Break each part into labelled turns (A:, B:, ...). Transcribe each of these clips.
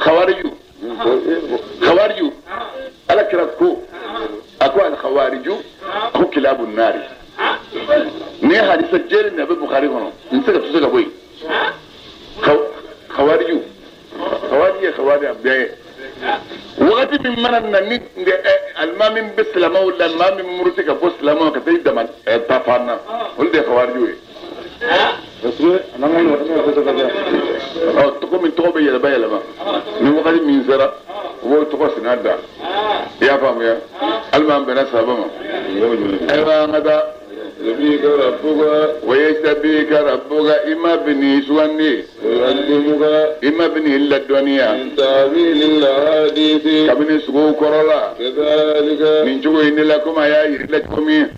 A: Khawariju, khawariju, Ala kira ko, a ko al khawariju ko kilabu nari. Ni hadisa jɛlen de a bɛ Bukhari kɔnɔ, n tɛ se ka to se ka bɔ yen. Khawariju, khawariji ye khawariji a bɛɛ ye. Wagati min mana na ni alimami bɛ silamɛw la, maa min muruti ka bɔ silamɛw ka taa i dama ta fan na, olu de ye khawariju ye. Ɔ, tɔgɔ min tɔgɔ bɛ yɛlɛma yɛlɛma ni wagati min sera, u b'o tɔgɔ sina da. I y'a faamuya? Hali m'an bɛnna saba ma. Ayiwa, an ka taa. Wa yajtabika rabbuka, i ma bɛn'i sugandi, i ma bɛn'i ladɔnniya kabini sugow kɔrɔ la nin cogo in de la, komi a y'a yir'i la cogo min.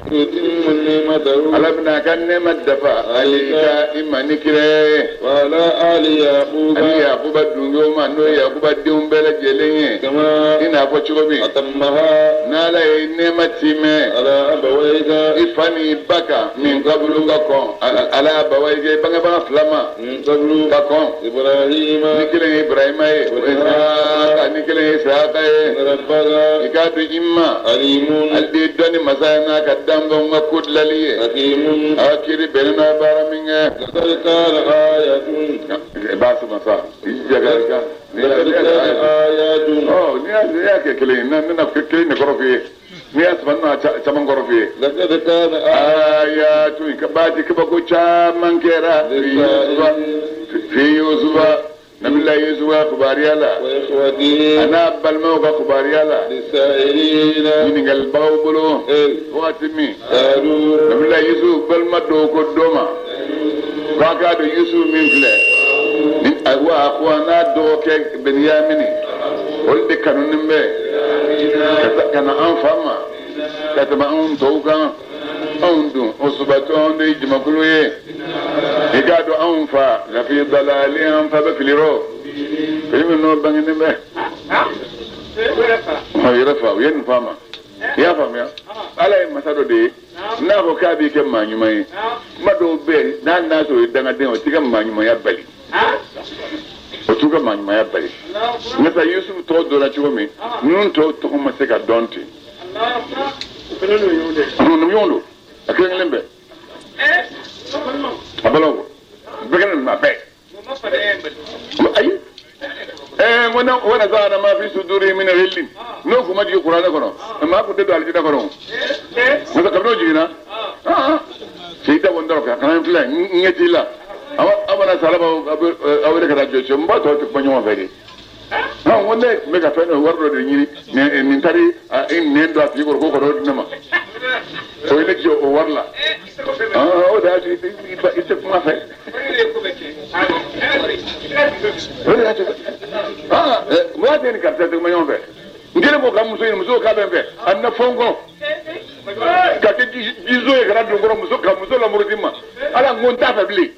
A: Ala bɛna a ka nɛɛma dafa alayka, i ma ni kira ye, ani Yakuba dungew ma, n'o ye Yakuba denw bɛɛ lajɛlen ye, i n'a fɔ cogo min n'Ala ye nɛɛma timɛ i fa ni i ba kan, min qablu, ka kɔn, ala abawayka, i bangebaga fila ma ka kɔn, ni kelen ye Ibrahima ye, Isaka, ni kelen ye Isaka ye. I k'a dɔn i ma ale de ye dɔnni masa ye n'a ka danfɛnw ka ko dilali ye, a ka kiiri bɛnnen n'a baara min kɛ. I b'a sama sa, i jija ka i ka n'i y'a kɛ kelen ye, ne na kelen de kɔrɔ f'i ye, n'i y'a saba n'a caman kɔrɔ f'i ye. Ayatun, ka baji kabako caman kɛra fi Yusufa, nabila Yusufa kubariya la, a n'a balimaw ka kubariya la, ɲininkalibagaw bolo. Wagati min nabila Yusuf balima dɔw ko dɔ ma k'a k'a dɔn Yusuf min filɛ ni wa ko a n'a dɔgɔkɛ Beniyamini, olu de kanunen bɛ ka na an fa ma ka tɛmɛ anw tɔw kan. Anw dun usbatun, anw de ye jamakulu ye. I k'a dɔn anw fa lafi dalali, an fa bɛ fili rɔ, fili min n'o bangenen bɛ o yɛrɛ fa, u ye nin f'a ma. I y'a faamuya? Ala ye masa dɔ de ye, n'a ko k'a b'i kɛ maa ɲuman ye, kuma dɔw bɛ yen n'a n'a sɔrɔ o ye dangaden, o t'i ka maa ɲumanya bali, o t'u ka maa ɲumanya bali. Nka Yusuf tɔgɔ dɔnna cogo min, ninnu tɔw tɔgɔ ma se ka dɔn ten. Ɲɔgɔn don a kelen kelen bɛɛ, a balaw bɛɛ kɛnɛ ninnu a bɛɛ. Ayi, ɛɛ, n ko wa naza'na ma fi sudurihim min ghillin, n'o kun ma jigin kuranɛ kɔnɔ, maa kun tɛ don alijinɛ kɔnɔ. Nka kabini o jiginna, cɛ i dabɔ n dɔrɔn kan, kana n filɛ, n ɲɛ t'i la. Aw mana sa, ala b'aw aw wele ka taa jɔ. Cɛ, n b'a tɔ tɛ kuma ɲɔgɔn fɛ de. N ko ne tun bɛ ka fɛn dɔ, wari dɔ de ɲini, nin taari i nɛn don a tigi kɔrɔ ko ka n'o di ne ma, o ye ne jɛ o wari la. O de y'a to i tɛ kuma fɛ, o de y'a to mun y'a to ni karisa tɛ kuma ɲɔgɔn fɛ. N kɛlen k'o ka muso ɲini, muso k'a bɛ n fɛ, a nana fɔ n kɔ ka kɛ jizo ye ka na don n kɔrɔ, muso ka muso lamuruti ma. Ala, n ko n t'a fɛ bilen.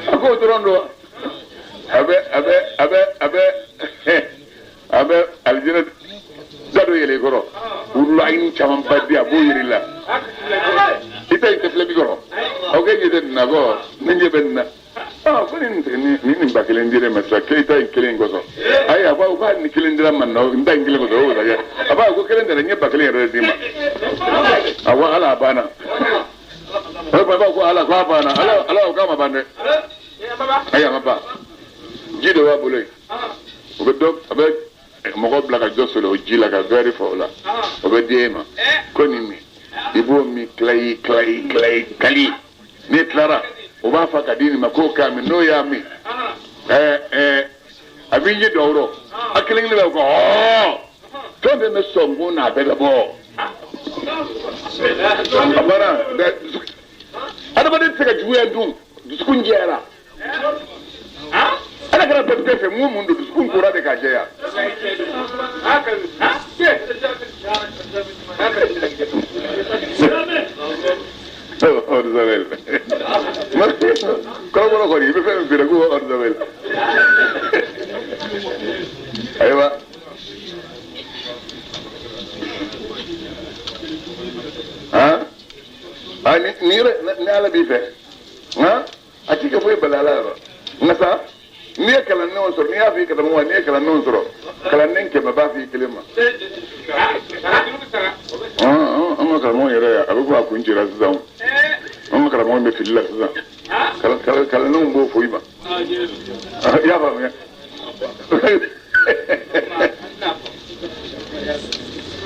A: A k'o dɔrɔn don, a bɛ a bɛ a bɛ a bɛ a bɛ alijinɛ da dɔ yɛlɛ i kɔrɔ, wululayi caman ba di, a b'o yir'i la. I ta in tɛ filɛ bi kɔrɔ, aw k'e ɲɛ tɛ nin na kɔ, ne ɲɛ bɛ nin na. Aa, ko nin nin nin ba kelen dira ma sisan, k'e ta in kelen kosɔn. Ayi, a ko hali ni kelen dira ma n ta in kelen kosɔn, o bɛ kɛ. A b'a ko kelen tɛ dɛ, n ye ba kelen yɛrɛ de d'i ma. A ko ala, a banna. O b'a ko ala, ko a banna. Ala, ala ko k'a ma ban dɛ. Ayi, a ma ban. Ji dɔ b'a bolo yen, o bɛ dɔ, a bɛ mɔgɔ bila ka jɔ soli o ji la ka verre fa o la, o bɛ di e ma ko nin min, i b'o min tilayi tilayi tilayi kali. N'i tilara, o b'a fa ka di nin ma k'o k'a min. N'o y'a min, ɛɛ ɛɛ a b'i ɲɛ dɔw rɔ, a kelen kelen bɛ ko ɔɔ, fɛn fɛn bɛ sɔn n'a bɛɛ bɛ bɔ, a banna. Adamaden tɛ se ka juguya dun, dusukun jɛyara. Ala kɛra bɛɛ tɛ fɛ mun don, dusukun kora de k'a jɛya. Eau de Javel, kɔrɔbɔrɔ kɔni, i bɛ fɛn min feere ko eau de Javel. Ayiwa, han, a ni yɛrɛ ni ala b'i fɛ, han, a ti kɛ foyi bali ala yɔrɔ. Nka sa N'i ye kalandenw sɔrɔ, n'i y'a fɔ i karamɔgɔ ma, n'i ye kalandenw sɔrɔ, kalanden 100 b'a fɔ i kelen ma. An ka karamɔgɔ yɛrɛ, a bɛ ko a kun cira sisan. An ka karamɔgɔ bɛ fili la sisan. Kalandenw b'o fɔ i ma. I y'a faamuya?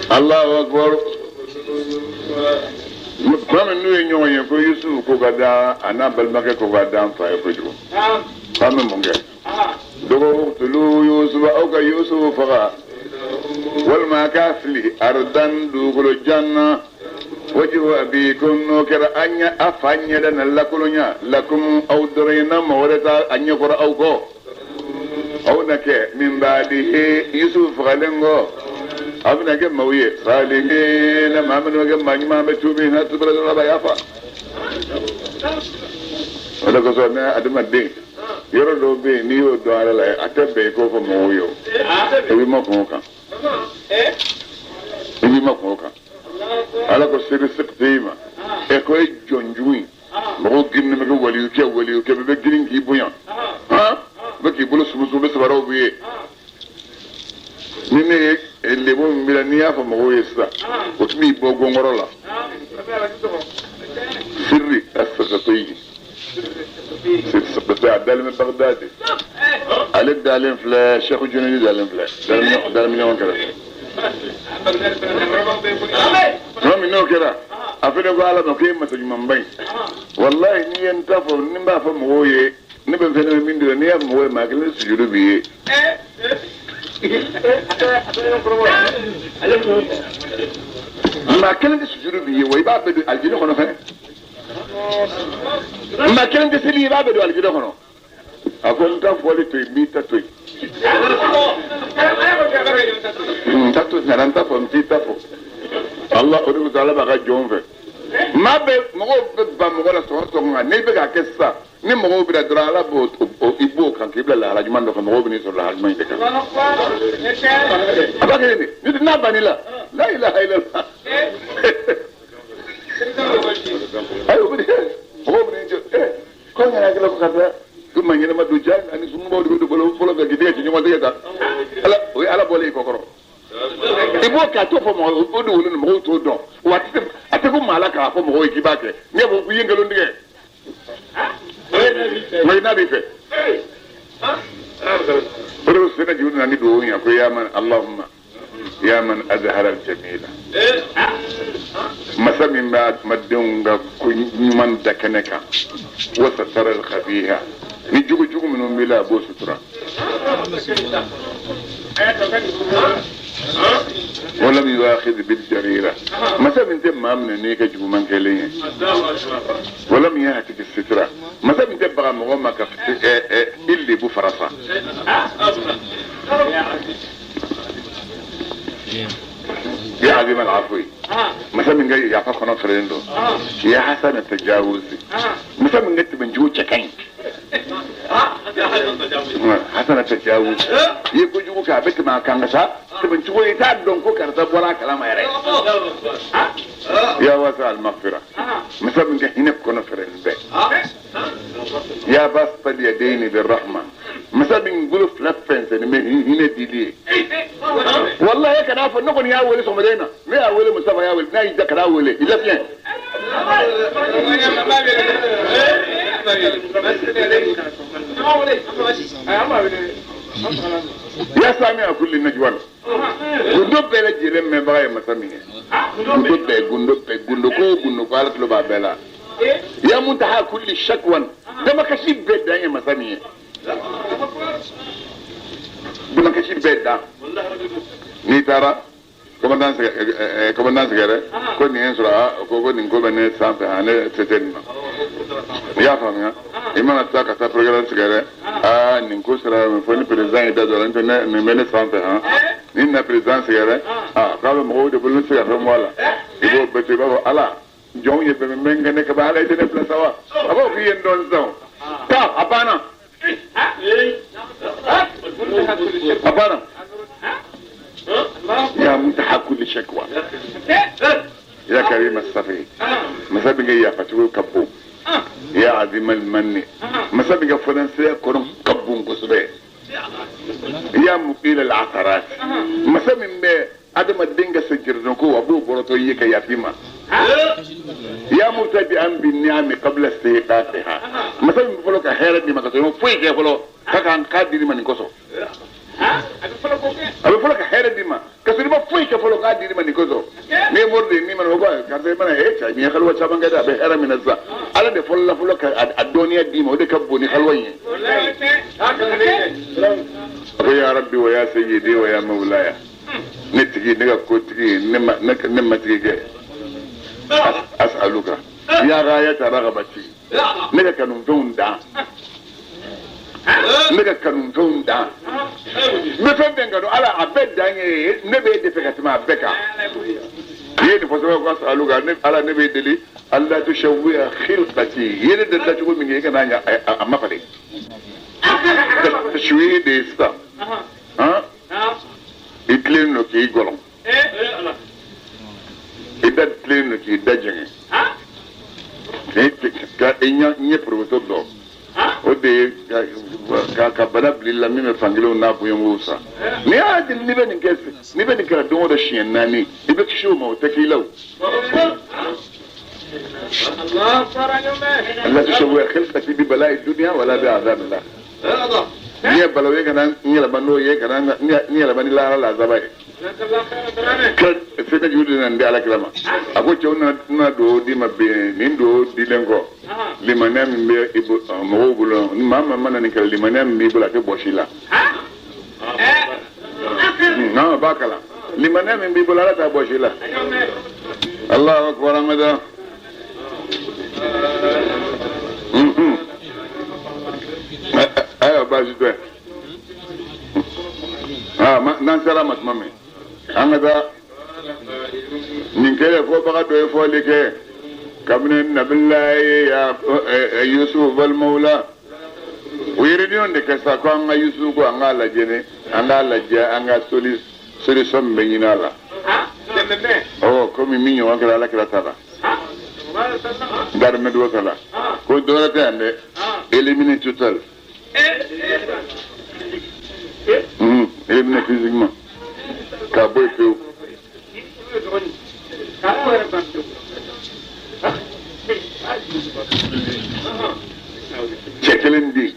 A: Allahu akbar. Tuma min n'u ye ɲɔgɔn ye ko Yusufu ko ka da a n'a balimakɛ ko ka da an fa ye kojugu. K'an bɛ mun kɛ? Dɔ ko uqtulu Yusufa, aw ka Yusufu faga walima a k'a fili ardan dugukolo jan na. Wajhu abikum, n'o kɛra a ɲɛ a fa ɲɛda na lakolonya lakum aw dɔrɔn ye, na mɔgɔ wɛrɛ t'a a ɲɛkɔrɔ aw kɔ. Aw na kɛ min ba'dihi, Yusufu fagalen kɔ, aw bɛna kɛ maaw ye salihina, maa minnu bɛ kɛ maa ɲuman bɛ tuubi n'a tubira dɔrɔn a b'a yafa. O de kosɔn ne adamaden yɔrɔ dɔw bɛ yen, n'i y'o dɔn ala la, a tɛ bɛn i k'o fɔ mɔgɔw ye o. I b'i makun o kan, i b'i makun o kan. Ala ko siri sigi i ma ɛ ko e jɔn jugu in, mɔgɔw girinnen bɛ kɛ waliyu kɛ waliyu kɛ, bɛɛ bɛ girin k'i bonya, han, bɛ k'i bolo sumusumu, bɛ sabaraw b'i ye. Ni ne ye lebo min b'i la, n'i y'a fɔ mɔgɔw ye sisan, o tun b'i bɔ gɔngɔrɔ la. Siri asakatoyi siri sakatoyi, a dalen bɛ Bagdadi, ale dalen filɛ, Sɛku Junidi dalen filɛ, dalen bɛ ɲɔgɔn kɛrɛfɛ. Tuma min n'o kɛra, a fana ko Ala ma ko e masa ɲumanba in, walahi n'i ye n ta fɔ, ni n b'a fɔ mɔgɔw ye, ne bɛ fɛn min dɔn, n'i y'a fɔ mɔgɔw ye, maa kelen sujudu b'i ye. Maa kelen tɛ sujudu b'i ye wa i b'a bɛɛ don alijinɛ kɔnɔ fɛnɛ. Maa kelen tɛ seli, i b'a bɛɛ don alijinɛ kɔnɔ. A ko n ta fɔli to yen, n b'i ta to yen. N ta to yen, n ta fɔ, n t'i ta fɔ. Allah, o de kosɔn Ala b'a ka jɔnw fɛ. Maa bɛ mɔgɔw bɛ ban mɔgɔ la sɔgɔma sɔgɔma, n'i bɛ k'a kɛ sisan, ni mɔgɔw bɛna dɔrɔn, Ala b'o i b'o kan k'i bila lahala ɲuman dɔ kan, mɔgɔw bɛn'i sɔrɔ lahala ɲuman in de kan. A b'a kɛ de, ni n'a bann'i la, la ilaha illallah. Ayi, o bɛ mɔgɔw bɛ jɔ ɛ ko n yɛrɛ hakili ko karisa ko maa ɲɛnama don ja ani sunubaw de bɛ don bolo fɔlɔ fɛ k'i tɛgɛ ci ɲɔgɔn tɛgɛ ta. Ala, o ye Ala bɔlen i kɔ kɔrɔ. I b'o kɛ, a t'o fɔ mɔgɔ, o dogolen don, mɔgɔw t'o dɔn wa. A tɛ ko maa la k'a fɔ mɔgɔw ye k'i b'a kɛ. N'i y'a fɔ k'i ye nkalon tigɛ, nka n'a b'i fɛ. O de sɛnɛ juru nana ni dugawu ye ko ya man Allahumma ya man azhara al-jamila, masa min b'a adamadenw ka ko ɲuman da kɛnɛ kan, wa satara al-khabiha, ni jugu jugu minnu b'i la, a b'o sutura. Walam yuakhidh bil jarira, masa min tɛ maa minɛ n'i ka juguman kɛlen ye. Walam yahtiki sitra, masa min tɛ baga mɔgɔ ma ka i lebu farasa. Ya azim al afwi, masa min ka yafa kɔnɔ fɛrɛlen don. Ya hasana tajawuzi, masa min ka tɛmɛ jugu cɛ ka ɲi. Hasana tajawuzi, i ye kojugu kɛ, a bɛ tɛmɛ a kan ka taa tɛmɛ cogo ye, i t'a dɔn ko karisa bɔra a kalama yɛrɛ. Ya wasa al maghfira, masa min ka hinɛ kɔnɔ fɛrɛlen bɛ. Ya basita yadayni bir rahma, masa min bolo fila fɛnsɛnni bɛ hinɛ dili ye. Wallahi kana fɔ ne kɔni y'a wele sɔgɔmada in na, ne y'a wele, Mustafa y'a wele, n'a y'i da kana wele, i lafiɲɛ. Ya sami'a kulli najwan, gundo bɛɛ lajɛlen mɛnbaga ye masa min ye, gundo bɛɛ, gundo bɛɛ, gundo ko gundo ko, Ala tulo b'a bɛɛ la. Ya muntaha kulli shakwan, damakasi bɛɛ dan ye masa min ye, damakasi bɛɛ dan. N'i taara commandant sɛgɛrɛ ko nin ye n sɔrɔ, a ko nin ko bɛ ne sanfɛ, a ne se tɛ nin na. I y'a faamuya? I mana taa ka taa procureur sɛgɛrɛ, aa nin ko sera fo ni président y'i da don a la, n'o tɛ ne nin bɛ ne sanfɛ. Han, ni na président sɛgɛrɛ, aa k'a bɛ mɔgɔw de bolo, ne tɛ se ka fɛn bɔ a la. I b'o bɛɛ to, i b'a fɔ Ala jɔnw ye bɛn bɛ n kɛnɛ ka ban, Ala i tɛ ne bila sa wa? A b'a fɔ k'i ye n dɔn sisan, taa, a banna, a banna. Ya muntaha kulli shakwa, ya karim as-safi, masa min ka yafacogo ka bon. Ya Ya azimal manni, masa min ka fɔnanseya kɔnɔ ka bon kosɛbɛ. Ya muqil al asarat, masa min bɛ adamaden ka sɛnkyɛrɛdɔn ko a b'o bɔrɔtɔ i ye ka yafa i ma. Ya mubtadi'an bin ni'ami qabla istihqaqiha, masa min bɛ fɔlɔ ka hɛrɛ d'i ma ka sɔrɔ i ma foyi kɛ fɔlɔ, k'a kan k'a dir'i ma nin kosɔn. A bɛ fɔlɔ ka hɛrɛ d'i ma ka sɔrɔ i ma foyi kɛ fɔlɔ, k'a dir'i ma nin kosɔn. N'i ye mori de ye, n'i mana ko karisa i mana e cɛ nin ye haliwa caman kɛ dɛ, a bɛ hɛrɛ min na sisan, Ala de fɔlɔla fɔlɔ ka a dɔnniya d'i ma, o de ka bon ni haliwa in ye. A ko ya rabbi wa ya sayyidi wa ya mawlaya, ne tigi, ne ka kotigi, ne matigi kɛ, as'aluka ya ghayata ragabati, ne ka kanufɛnw dan, ne ka kanufɛnw dan, n bɛ fɛn bɛɛ kanu Ala, a bɛɛ dan ye ne b'e de fɛ ka tɛmɛ a bɛɛ kan. I ye nin fɔ sɛbɛn ko as'aluka, ne Ala, ne b'e deli, alla tushawwiha khilqati, i ye ne da dacogo min kɛ, i kana ɲa a ma falen. Tashwihi de ye sisan, han, i tilen don k'i gɔlɔn, i da tilen don k'i da jɛngɛ, ka i ɲɛ porokoto dɔn, o de ye ka bana bila i la min bɛ fankelenw n'a bonyɔngow sa. N'i y'a deli, n'i bɛ nin kɛ, n'i bɛ nin kɛra don o don siɲɛ 4, i bɛ kisi o ma, o tɛ k'i la o. Alla tushawwiha khilqati bi bala'i dunya wala bi azabillah. N'i ye balaw ye, kana n yɛlɛma n'o ye, kana n yɛlɛma ni lahara la azaba ye. Fɛn jugu de nana di Ala kira ma. A ko cɛw nana dugawu d'i ma bi, nin dugawu dilen kɔ, limaniya min bɛ i mɔgɔw bolo, ni maa maa mana nin kɛ, limaniya min b'i bolo, a tɛ bɔsi i la. Non, b'a kalan, limaniya min b'i bolo, Ala t'a bɔsi i la. Allahu akbar, an ka taa. Ayiwa, baasi tɛ. N'an sera ma tuma min, an ka taa. Nin kɛlɛ fɔbaga dɔ ye fɔli kɛ kabini Nabilayi ya Yusufu balimaw la. U ye réunion de kɛ sa ko an ka Yusufu ko an k'a lajɛ, ne an k'a lajɛ, an ka solution min bɛ ɲini a la. Ɔ, komi min ɲɔgɔn kɛra Ala kira ta la, darimɛ dɔ ta la, ko dɔwɛrɛ tɛ yan dɛ, éliminer total, éliminer physiquement, k'a bɔ yen pewu. Cɛ kelen den,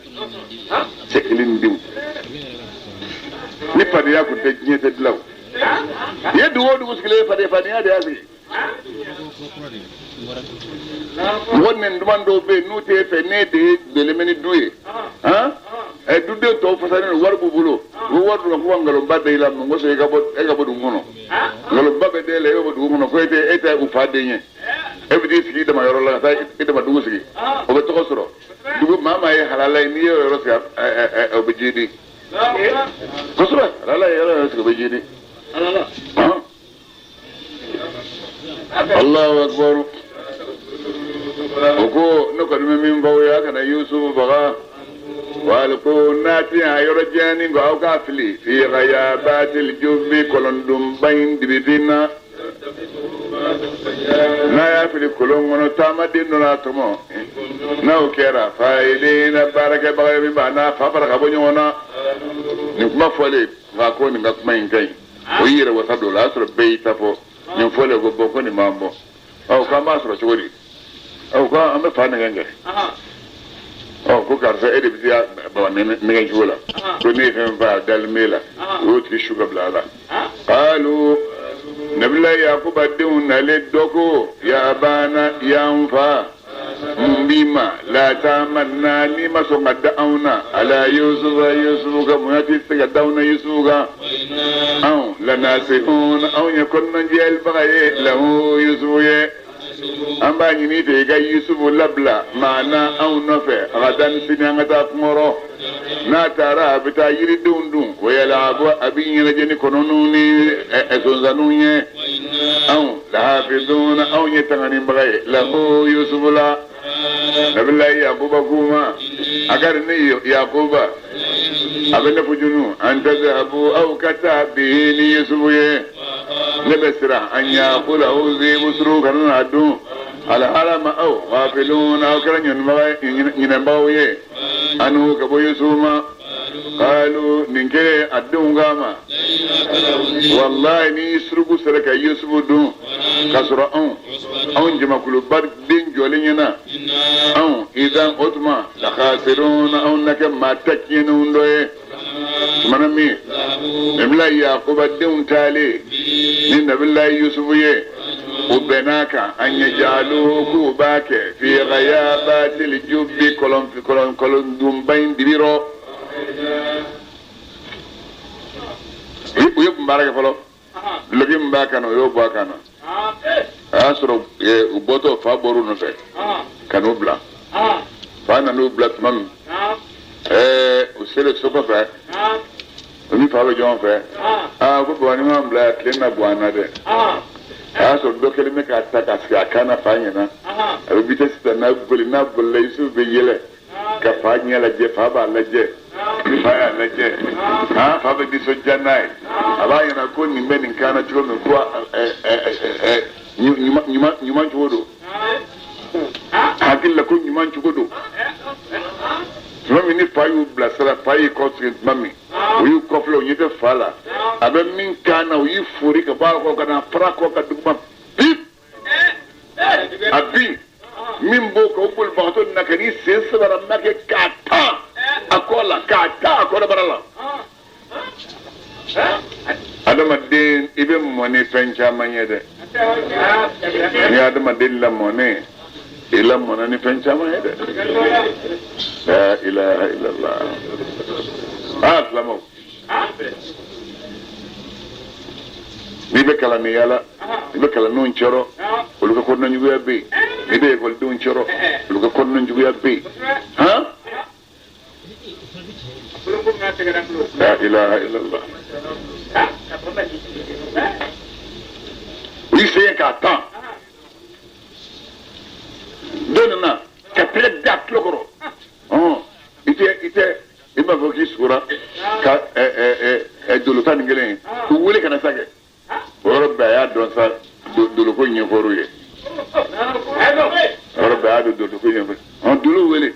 A: cɛ kelen denw, ni fadenya kun tɛ, diɲɛ tɛ dilan o. I ye dugu o dugu sigilen ye, fadenya de y'a sigi. Mɔgɔ nɛni duman dɔw bɛ yen, n'u t'e fɛ, n'e de ye bɛlɛmɛ ni du ye, han, ɛ, duden tɔw fasalen don, wari b'u bolo, u bɛ wari d'u ma k'u ka nkalonba da i la. Mun kosɔn e ka bɔ dugu kɔnɔ? Nkalonba bɛ d'e la, e bɛ bɔ dugu kɔnɔ ko e tɛ u fa den ye. E bɛ t'i sigi i dama yɔrɔ la, ka taa i dama dugu sigi, o bɛ tɔgɔ sɔrɔ dugu. Maa maa ye halala ye, n'i y'o yɔrɔ sigi, o bɛ jidi kosɛbɛ. Halala ye yɔrɔ yɔrɔ sigi, o bɛ jidi. Allahu akbar. O ko ne kɔni bɛ min fɔ aw ye, a kana Yusufu faga. Wali ko n'a ti a yɔrɔ jɛni ko aw k'a fili fi ghayabatil jubbi, kɔlɔndonba in dibifin na. N'a y'a fili kolon kɔnɔ, taamaden dɔ n'a tɔmɔ. N'o kɛra fa'ilina, baarakɛbaga ye min b'a n'a fa fara ka bɔ ɲɔgɔn na. Nin kuma fɔlen fa ko nin ka kuma in ka ɲi, o y'i yɛrɛ wasa don o la. O y'a sɔrɔ bɛɛ y'i ta fɔ. Nin fɔlen ko bɔn, ko nin b'an bɔ. Ɔ, k'an b'a sɔrɔ cogo di? Ɔ, ko an bɛ fa nɛgɛn kɛ. Ɔ, ko karisa, e de bɛ se baba nɛgɛn cogo la, ko ne ye fɛn faa, a dalen b'e la. O y'o tigi su ka bila a la. Qalu, Nabila Yakuba denw nalen dɔ ko ya abana, y'an fa, mun b'i ma? La tamanna, n'i ma sɔn ka da anw na, ala Yusufa, Yusufu kan, mun tɛ se ka da anw na Yusufu kan? Anw lanasihun, anw ye kɔnɔnajɛlibaga ye lahu, Yusufu ye. An b'a ɲini fɛ i ka Yusufu labila maana anw nɔfɛ, a ka taa ni sini, an ka taa kungɔrɔ. N'a taara, a bɛ taa yiridenw dun, o yɛlɛ a bɔ, a bɛ ɲɛnajɛ ni kɔnɔniw ni sonsanninw ye. Anw lahafizun, anw ye tanganibaga ye lahu, Yusufu la. Nabilayi Yakuba k'u ma, a ka ne Yakuba, a bɛ ne fujunu an tadhabu, aw ka taa bihi, ni Yusufu ye. Ne bɛ siran an yakulahu zibu, suru kana na dun. Alhala ma aw ghafilun, aw kɛra ɲinɛbagaw ye anhu, ka bɔ Yusufu ma. Qalu, nin kɛlen, a denw k'a ma: wallahi, ni suruku sera ka Yusufu dun k'a sɔrɔ anw jamakuluba den jɔlen ɲɛna, anw idan, o tuma la khasirun, anw na kɛ maa ta tiɲɛnenw dɔ ye. Tumana min nabila Yakuba denw taalen ni nabila Yusufu ye, u bɛnn'a kan an yajaluhu, k'u b'a kɛ fi ghayabatil jubbi, kɔlɔn kɔlɔn kɔlɔndunba in dibi rɔ. U ye kun baara kɛ fɔlɔ, duloki min b'a kan na, o y'o bɔ a kan na. A y'a sɔrɔ u bɔtɔ, fa bɔr'u nɔfɛ ka n'u bila. Fa nan'u bila tuma min, u selen so kɔfɛ, u ni fa bɛ ɲɔgɔn fɛ. Aa, ko baba, ni m'an bila yan, tile na bɔ an na dɛ. A y'a sɔrɔ dɔ kɛlen bɛ k'a ta k'a sigi a kan na fa ɲɛna. A bɛ vitesse ta n'a boli, n'a bolila, Yusufu bɛ yɛlɛ ka fa ɲɛ lajɛ, fa b'a lajɛ. Ni fa y'a lajɛ, han, fa bɛ nisɔndiya n'a ye. A b'a ɲɛna ko nin bɛ nin kan na cogo min, ko ɛ ɛ ɲuman ɲuman ɲuman cogo don, hakili la ko ɲuman cogo don. Tuma min ni fa y'u bilasira, fa y'i kɔ sigi tuma min, u y'u kɔfilɛ, u ɲɛ tɛ fa la. A bɛ min kan na, u y'i fori ka bɔ a kɔ ka na fara kɔ ka duguma bip, a bin. Min b'o kan, o bolibagatɔ na ka n'i sen sabara makɛ k'a ta a kɔ la, k'a ta a kɔnɔbara la. Adamaden, i bɛ mɔ ni fɛn caman ye dɛ. Ni adamaden lamɔnen, i lamɔna ni fɛn caman ye dɛ. La ilaha illallah. Aa, silamɛw, n'i bɛ kalan ni yala, i bɛ kalandenw cɛrɔ, olu ka kɔnɔna juguya bɛ yen. N'i bɛ ekɔlidenw cɛrɔ, olu ka kɔnɔna juguya bɛ yen. Han, la ilaha illallah. U y'i sen k'a tan. Dɔ nana ka tɛgɛ da tulo kɔrɔ. Ɔn, i tɛ i b'a fɔ k'i sugora ka ɛ ɛ ɛ dolo 11 ye, k'u wele ka na sa kɛ. O yɔrɔ bɛɛ, a y'a dɔn sa, doloko ɲɛfɔr'u ye. O yɔrɔ bɛɛ, a y'a dɔn doloko ɲɛfɔ. Ɔn, dolo wele,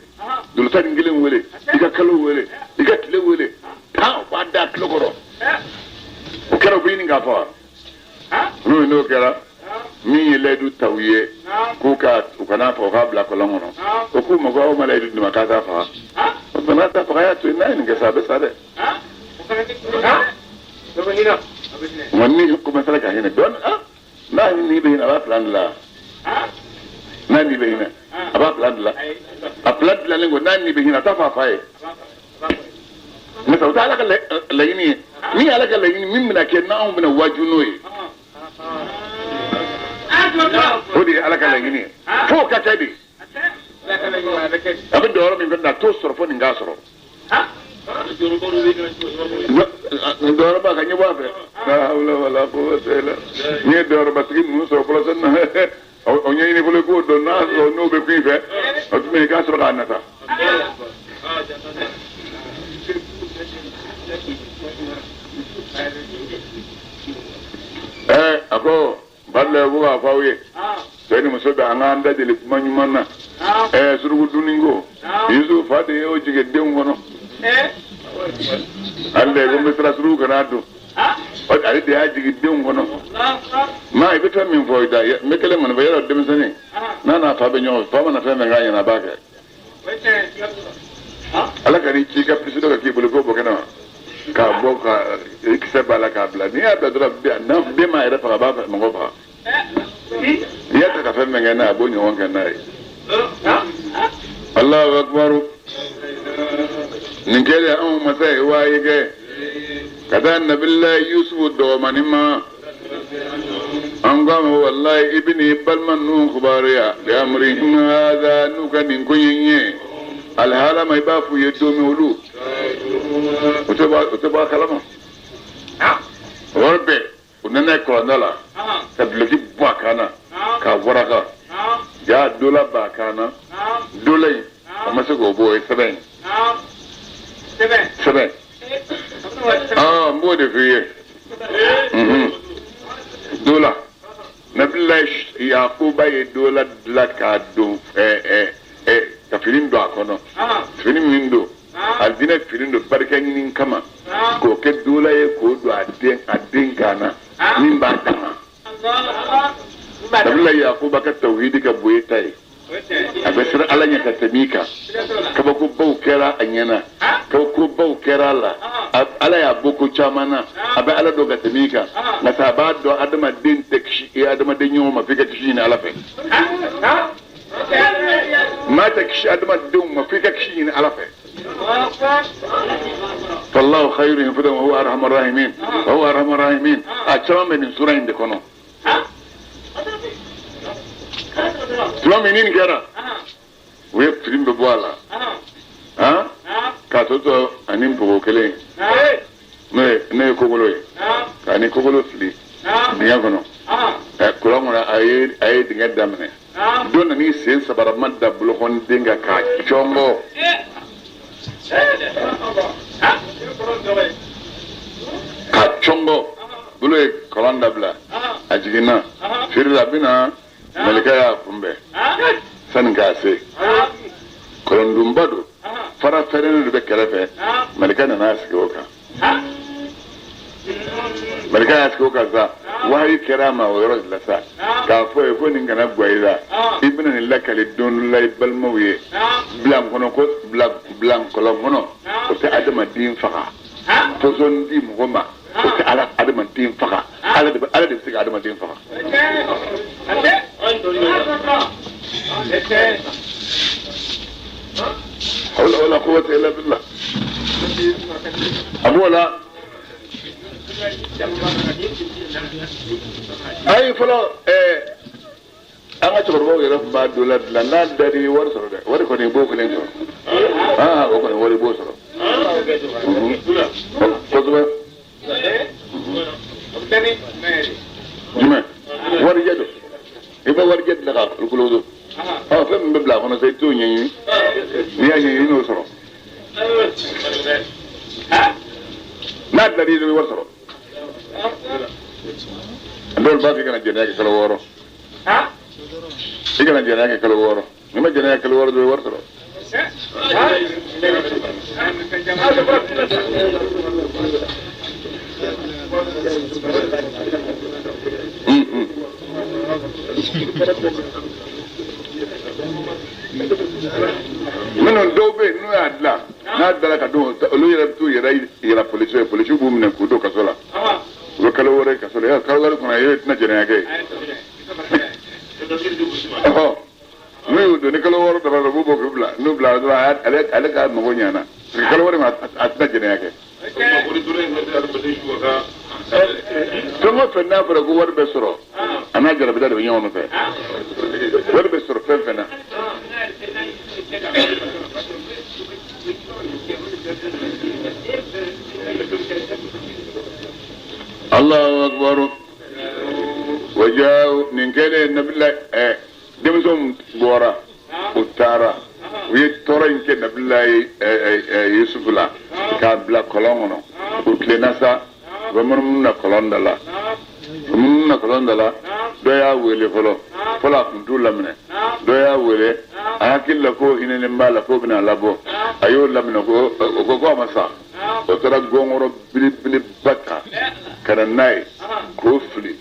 A: dolo 11 wele, i ka kalo wele, i ka tile wele, tan, u b'a da tulo kɔrɔ. O kɛra, u bɛ ɲini k'a faga. N'o kɛra, min ye layidu ta u ye k'u ka u kana faga, u k'a bila kɔlɔn kɔnɔ, o k'u ma ko aw ma layidu di ma k'a t'a faga. O tuma, n'a t'a faga, a y'a to yen. N'a ye nin kɛ sa, a bɛ sa dɛ. Nka ni commencera ka hinɛ dɔɔni, ah, n'a ni bɛ hinɛ, a b'a plan dilan. N'a ni bɛ hinɛ, a b'a plan dilan. A plan dilanlen ko n'a ni bɛ hinɛ, a t'a fɔ a fa ye. Mais o tɛ Ala ka laɲini ye. Min ye Ala ka laɲini, min bɛna kɛ, n'anw bɛna waaju n'o ye, o de ye Ala ka laɲini ye. F'o ka kɛ de. A bɛ dɔyɔrɔ min fɛnɛ na, a t'o sɔrɔ fo nin k'a sɔrɔ. Dɔyɔrɔba ka ɲɛbɔ a fɛ. La hawla wala quwwata illa. N'i ye dɔyɔrɔbatigi ninnu sɔrɔ fɔlɔ sani na, o ɲɛɲini fɔlɔ, i k'o dɔn. N'a sɔrɔ n'o bɛ kun i fɛ, o tuma i k'a sɔrɔ k'a nata. A ko Badila, ko k'a fɔ aw ye, cɛ ni muso bɛ an k'an da deli kuma ɲuman na. Suruku dunni ko, Yusufu fa de y'o jigin denw kɔnɔ. Ale de ko n bɛ siran suruku kana dun, ale de y'a jigin denw kɔnɔ. Maa, i bɛ fɛn min fɔ i da, n bɛ kelen kɔni fɔ yɔrɔ, denmisɛnnin n'a n'a fa bɛ ɲɔgɔn fɛ, fa mana fɛn fɛn k'a ɲɛna, a b'a kɛ. Ala ka n'i ci i ka pisi dɔ ka k'i bolo k'o bɔ kɛnɛ ma, k'a bɔ ka i kisɛ b'a la k'a bila. N'i y'a bila dɔrɔn, n'a den m'a yɛrɛ faga, a b'a mɔgɔ faga. N'i y'a ta ka fɛn fɛn kɛ n'a ye, a b'o ɲɔgɔn kɛ n'a ye. Allahu akbar. Nin kɛlen, anw masa ye wahayi kɛ ka taa Nabila Yusufu dɔgɔmani ma. An ko a ma: wallahi, i bɛ n'i balima ninnu kibaruya bi amrihim hadha, n'u ka nin ko in ye. Alihalama, i b'a f'u ye don min, olu u tɛ bɔ a kalama. O yɔrɔ bɛɛ, u nana ye kɔlɔnda la ka duloki bɔ a kan na k'a waraka. Ja dola b'a kan na, dola in, o ma se k'o bɔ. O ye sɛbɛn ye, sɛbɛn. Aa, n b'o de f'i ye. Dola. Nabila Yakuba ye dola dilan k'a don ka fini don a kɔnɔ, fini min don alijinɛ fini don barika ɲini kama, k'o kɛ dola ye k'o don a den kan na min b'a dama. Nabila Yakuba ka tawhidi ka bon e ta ye, a bɛ siran Ala ɲɛ ka tɛmɛ i kan. Kabakobaw kɛra a ɲɛna, kabakobaw kɛra a la, Ala y'a bɔ ko caman na, a bɛ Ala dɔn ka tɛmɛ i kan. Nka sa a b'a dɔn adamaden tɛ kisi i adamaden ɲɔgɔn ma f'i ka kisi ɲini Ala fɛ. Maa tɛ kisi adamadenw ma f'i ka kisi ɲini Ala fɛ. Fallahu khayrun hafizan wa huwa arhamur rahimin, wa huwa arhamur rahimin. A caman bɛ nin sura in de kɔnɔ. Tuma min ni nin kɛra, u ye fini bɛɛ bɔ a la, han, k'a tɔ to ani npogo kelen, n'o ye kokolo ye, k'a ni kokolo fili dingɛ kɔnɔ. Ɛ kɔlɔn kɔnɔ, a ye dingɛ daminɛ. Dɔ nan'i sen sabarama da bolokɔniden kan k'a cɔngɔ. K'a cɔngɔ, bolo ye kɔlɔn dabila, a jiginna feere la, a bɛna malikɛ y'a kunbɛn sani k'a se kɔlɔndonba don, fara fɛrɛnnen de bɛ kɛrɛfɛ. Malikɛ nana sigi o kan. Malikɛ y'a sigi o kan sa, wahayi kɛra a ma o yɔrɔ de la sa, k'a fɔ ye ko nin kana gwa i la, i bɛna nin lakali don dɔ la i balimaw ye. Bilan kɔnɔ ko bila bilan kɔlɔn kɔnɔ, o tɛ adamaden faga. Pɔsɔn di mɔgɔ ma, o tɛ ala adamaden faga. Ala de bɛ se ka adamaden faga. Hawla wala quwwata illa billah. A b'o la, ayi, fɔlɔ an ka cɛkɔrɔbaw yɛrɛ tun b'a dɔ la dilan, n'a dar'i ye wari sɔrɔ dɛ, wari kɔni i b'o kelen sɔrɔ. Aa, o kɔni wari i b'o sɔrɔ kosɛbɛ. Jumɛn warijɛ don? I bɛ warijɛ dilan k'a kolokolo don. Ɔ, fɛn min bɛ bila a kɔnɔ sa, i t'o ɲɛɲini. N'i y'a ɲɛɲini, i n'o sɔrɔ. N'a dilan'i ye, i bɛ wari sɔrɔ. Dɔw b'a fɔ i kana jɛnɛya kɛ kalo 6, i kana jɛnɛya kɛ kalo 6. N'i ma jɛnɛya kɛ kalo 6 dɔrɔn, i bɛ wari sɔrɔ. Minnu dɔw bɛ yen n'u y'a dilan, n'a dara ka don, olu yɛrɛ bɛ t'u yɛrɛ yira polisiw ye. Polisiw b'u minɛ k'u don kaso la. U bɛ kalo 6 kaso la. Kalo 6 kɔnɔ, e tɛna jɛnɛya kɛ. Ɔhɔ, n'u y'u don ni kalo 6 dafara, u b'u bɔ k'u bila. N'u bila dɔrɔn, ale ka mago ɲana, parce que kalo 6 ma, a tɛna jɛnɛya kɛ. Fɛn o fɛn n'a fɔra ko wari bɛ sɔrɔ, a n'a jarabida de bɛ ɲɔgɔn nɔfɛ. Wari bɛ sɔrɔ fɛn fɛn na. Allahu akbar. Wajahu nin kɛlen, nabila denmisɛnw bɔra, u taara, u ye tɔɔrɔ in kɛ nabila Yusufu la k'a bila kɔlɔn kɔnɔ. U tilenna sa, u bɛ munumunu na kɔlɔn da la, u munumunu na kɔlɔn da la. Dɔ y'a wele fɔlɔ fɔlɔ, a kun t'u laminɛ. Dɔ y'a wele, a hakili la ko hinɛlen b'a la, k'o bɛna labɔ. A y'o laminɛ, ko o ko a ma sa. O taara gɔngɔrɔ belebeleba ta ka na n'a ye k'o fili.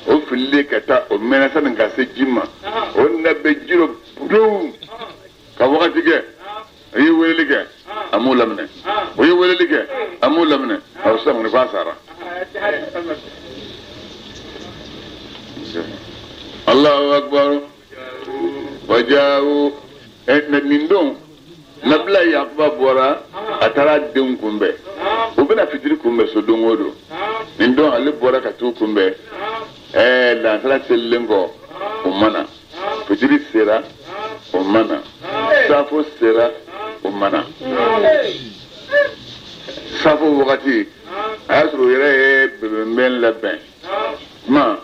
A: O fililen ka taa, o mɛnna sani ka se ji ma, o na bɛ ji rɔ budon ka wagati kɛ. A ye weleli kɛ, a m'o laminɛ. O ye weleli kɛ, a m'o laminɛ. A ko sisan kɔni k'a sara. Allahu akbar. Wajahu nin don, nabila Yakuba bɔra, a taara denw kunbɛn. U bɛna fitiri kunbɛn so don o don. Nin don, ale bɔra ka t'u kunbɛn. Lansara selilen kɔ, o ma na. Fitiri sera, o ma na. Safo sera, o ma na. Safo wagati, a y'a sɔrɔ u yɛrɛ ye bɛnbɛn labɛn kuma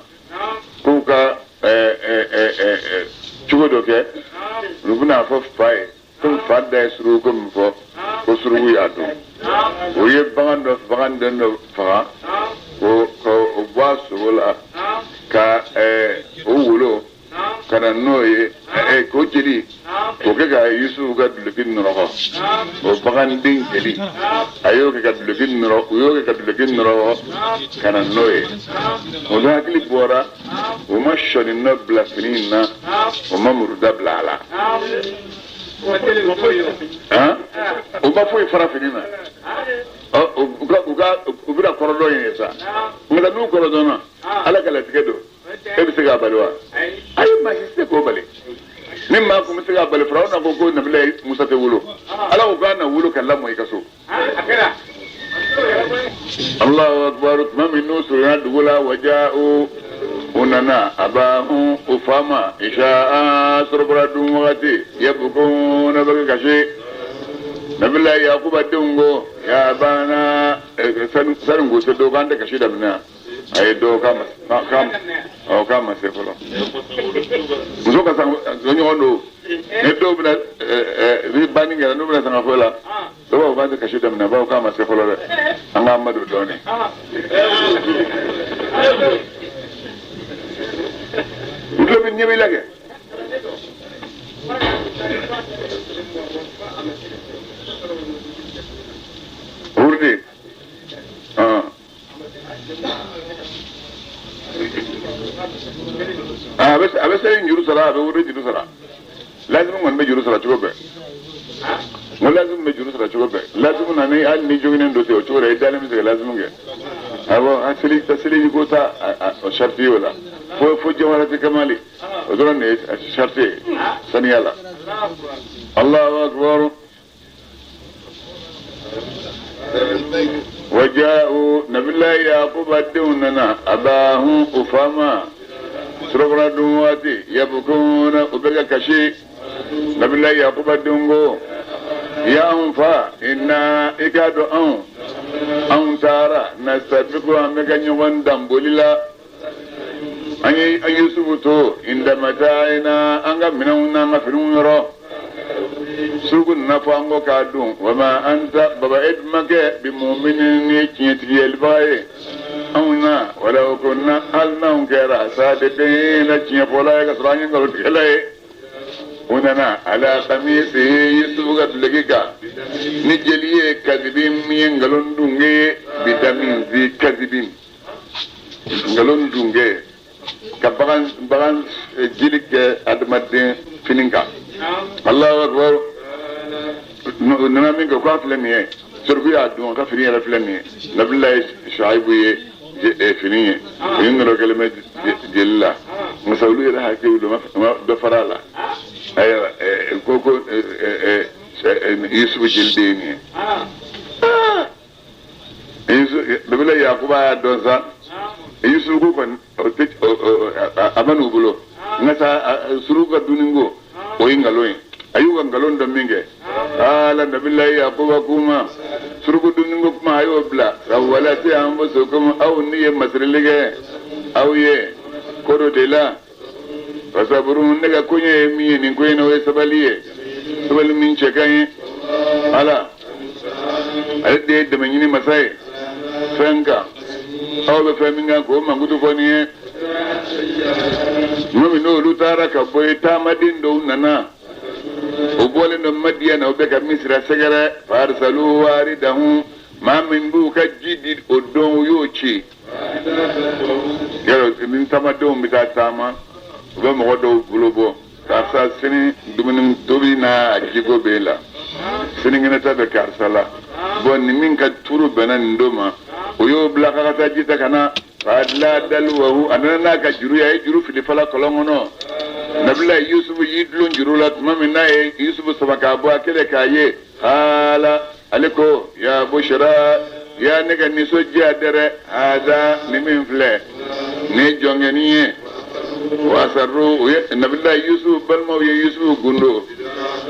A: k'u ka cogo dɔ kɛ. Olu bɛna fɔ fa ye komi fa da ye suruku ko min fɔ, ko suruku y'a dun. O ye bagan dɔ, bagan den dɔ faga, ko o bɔ a sogo la. Ka o wolo ka na n'o ye, k'o jeli k'o kɛ ka Yusufu ka duloki nɔrɔgɔ, o baganden jeli, a y'o kɛ ka duloki nɔrɔ, u y'o kɛ ka duloki nɔrɔgɔ ka na n'o ye. O hakili bɔra, u ma sɔnin nɔ bila fini in na, u ma muruda bila a la, u ma foyi fara fini na. U bɛna kɔrɔdɔn ye sa, nka n'u kɔrɔdɔnna, Ala ka latigɛ don, e bɛ se k'a bali wa? Ayi, maa si tɛ se k'o bali. Ni maa kun bɛ se k'a bali, Firawuna ko ko Nabila Musa tɛ wolo, Ala ko k'a na wolo ka lamɔ i ka so. Allahu akbar. Tuma min n'u surunya dugu la, waja'u, u nana, abahum, u fa ma, isha, surafana dun wagati, yabukuna, bɛ kasi. Nabila Yakuba denw ko ya abana, sani k'u se dɔw k'an tɛ kasi daminɛ. A ye dɔw k'a k'a ma se fɔlɔ. Muso ka san ɲɔgɔn don ni dɔw bɛna ni banni kɛra, n'u bɛna sanga foyi la, dɔw b'a fɔ k'an tɛ kasi daminɛ, bawo k'a ma se fɔlɔ dɛ, an k'an ma don dɔɔnin. U tulo bɛ ɲɛ b'i la kɛ. Wurudi. A bɛ seli juru sara, a bɛ wurudi juru sara. Lazimu kɔni bɛ juru sara cogo bɛɛ. N ko lazimu bɛ juru sara cogo bɛɛ. Lazimu na ni hali ni joginnen dɔ tɛ, o cogo la i dalen bɛ se ka lazimu kɛ. Awɔ, a seli seliji ko ta o sariti ye o la. Fo jawharati kamali, o dɔrɔn de ye sariti ye saniya la. Allahu akbar. Waja'u, Nabila Yakuba denw nana, abahum, u fa ma, surafana dun waati, yabukuna, u bɛ ka kasi. Nabila Yakuba denw ko ya anw fa, inna, i k'a dɔn anw taara, nastabiku, an bɛ ka ɲɔgɔn dan boli la, an ye Yusufu to, inda mata'ina, an ka minɛnw n'an ka finiw yɔrɔ. Suruku nana fɔ an kɔ k'a dun. Wa ma anta, baba, e dun ma kɛ bi muminin ni tiɲɛtigiyalibaga ye anw na, walaw kunna, hali n'anw kɛra sadiqina, tiɲɛfɔla ye, ka sɔrɔ an ye nkalontigɛla ye. U nana ala kamisi, Yusufu ka duloki kan ni jeli ye, kadibin, min ye nkalon dunge ye, bidamin zi kadibin, nkalon dunge, ka bagan jeli kɛ adamaden fini kan. Allahu akbar. U nana min kɛ, k'a filɛ nin ye, suruku y'a dun, a ka fini yɛrɛ filɛ nin ye. Nabilayi Shuaibu ye fini ye, fini nɔrɔ kɛlen bɛ jeli la. Nka olu yɛrɛ hakili ma dɔ fara a la. Ayiwa, ko Yusufu jeli de ye nin ye. Nabila Yakuba y'a dɔn sa, Yusufu ko kɔni a ma n'u bolo, nka sa suruku ka dunni ko, o ye nkalon ye. A y'u ka nkalon dɔn min kɛ, ala Nabila Yakuba kuma, suruku dunni ko kuma, a y'o bila. Sawwalati anfusukum, aw ni ye masirili kɛ aw ye ko dɔ de la. Fasaburun, ne ka koɲɛ ye min ye nin ko in na, o ye sabali ye, sabali min cɛ ka ɲi. Ala ale de ye dɛmɛ ɲini masa ye fɛn kan, aw bɛ fɛn min kan k'o mankutu fɔ nin ye. Tuma min n'olu taara ka bɔ yen, taamaden dɔw nana, o bɔlen don Madiyana, o bɛ ka Misira sɛgɛrɛ. Fa arsalu waridahum, maa min b'u ka ji di o don, u y'o ci. Yɔrɔ ni taamadenw bɛ taa taama, u bɛ mɔgɔ dɔw bolo bɔ: karisa, sini dumuni tobi n'a jiko b'e la, sinikɛnɛ ta bɛ karisa la. Bɔn, ni min ka turu bɛnna nin don ma, o y'o bila k'a ka taa ji ta ka na. Fa adla dalwahu, a nana n'a ka juru ye, a ye juru fili fala kɔlɔn kɔnɔ. Nabila Yusufu y'i dulon juru la. Tuma min n'a ye Yusufu sama k'a bɔ, a kɛlen k'a ye, hala, ale ko ya bushra, ya ne ka nisɔndiya dɛrɛ, hada, ni min filɛ ni ye jɔnkɛnin ye. Wa asarru, u ye Nabila Yusuf balimaw ye Yusufu gundo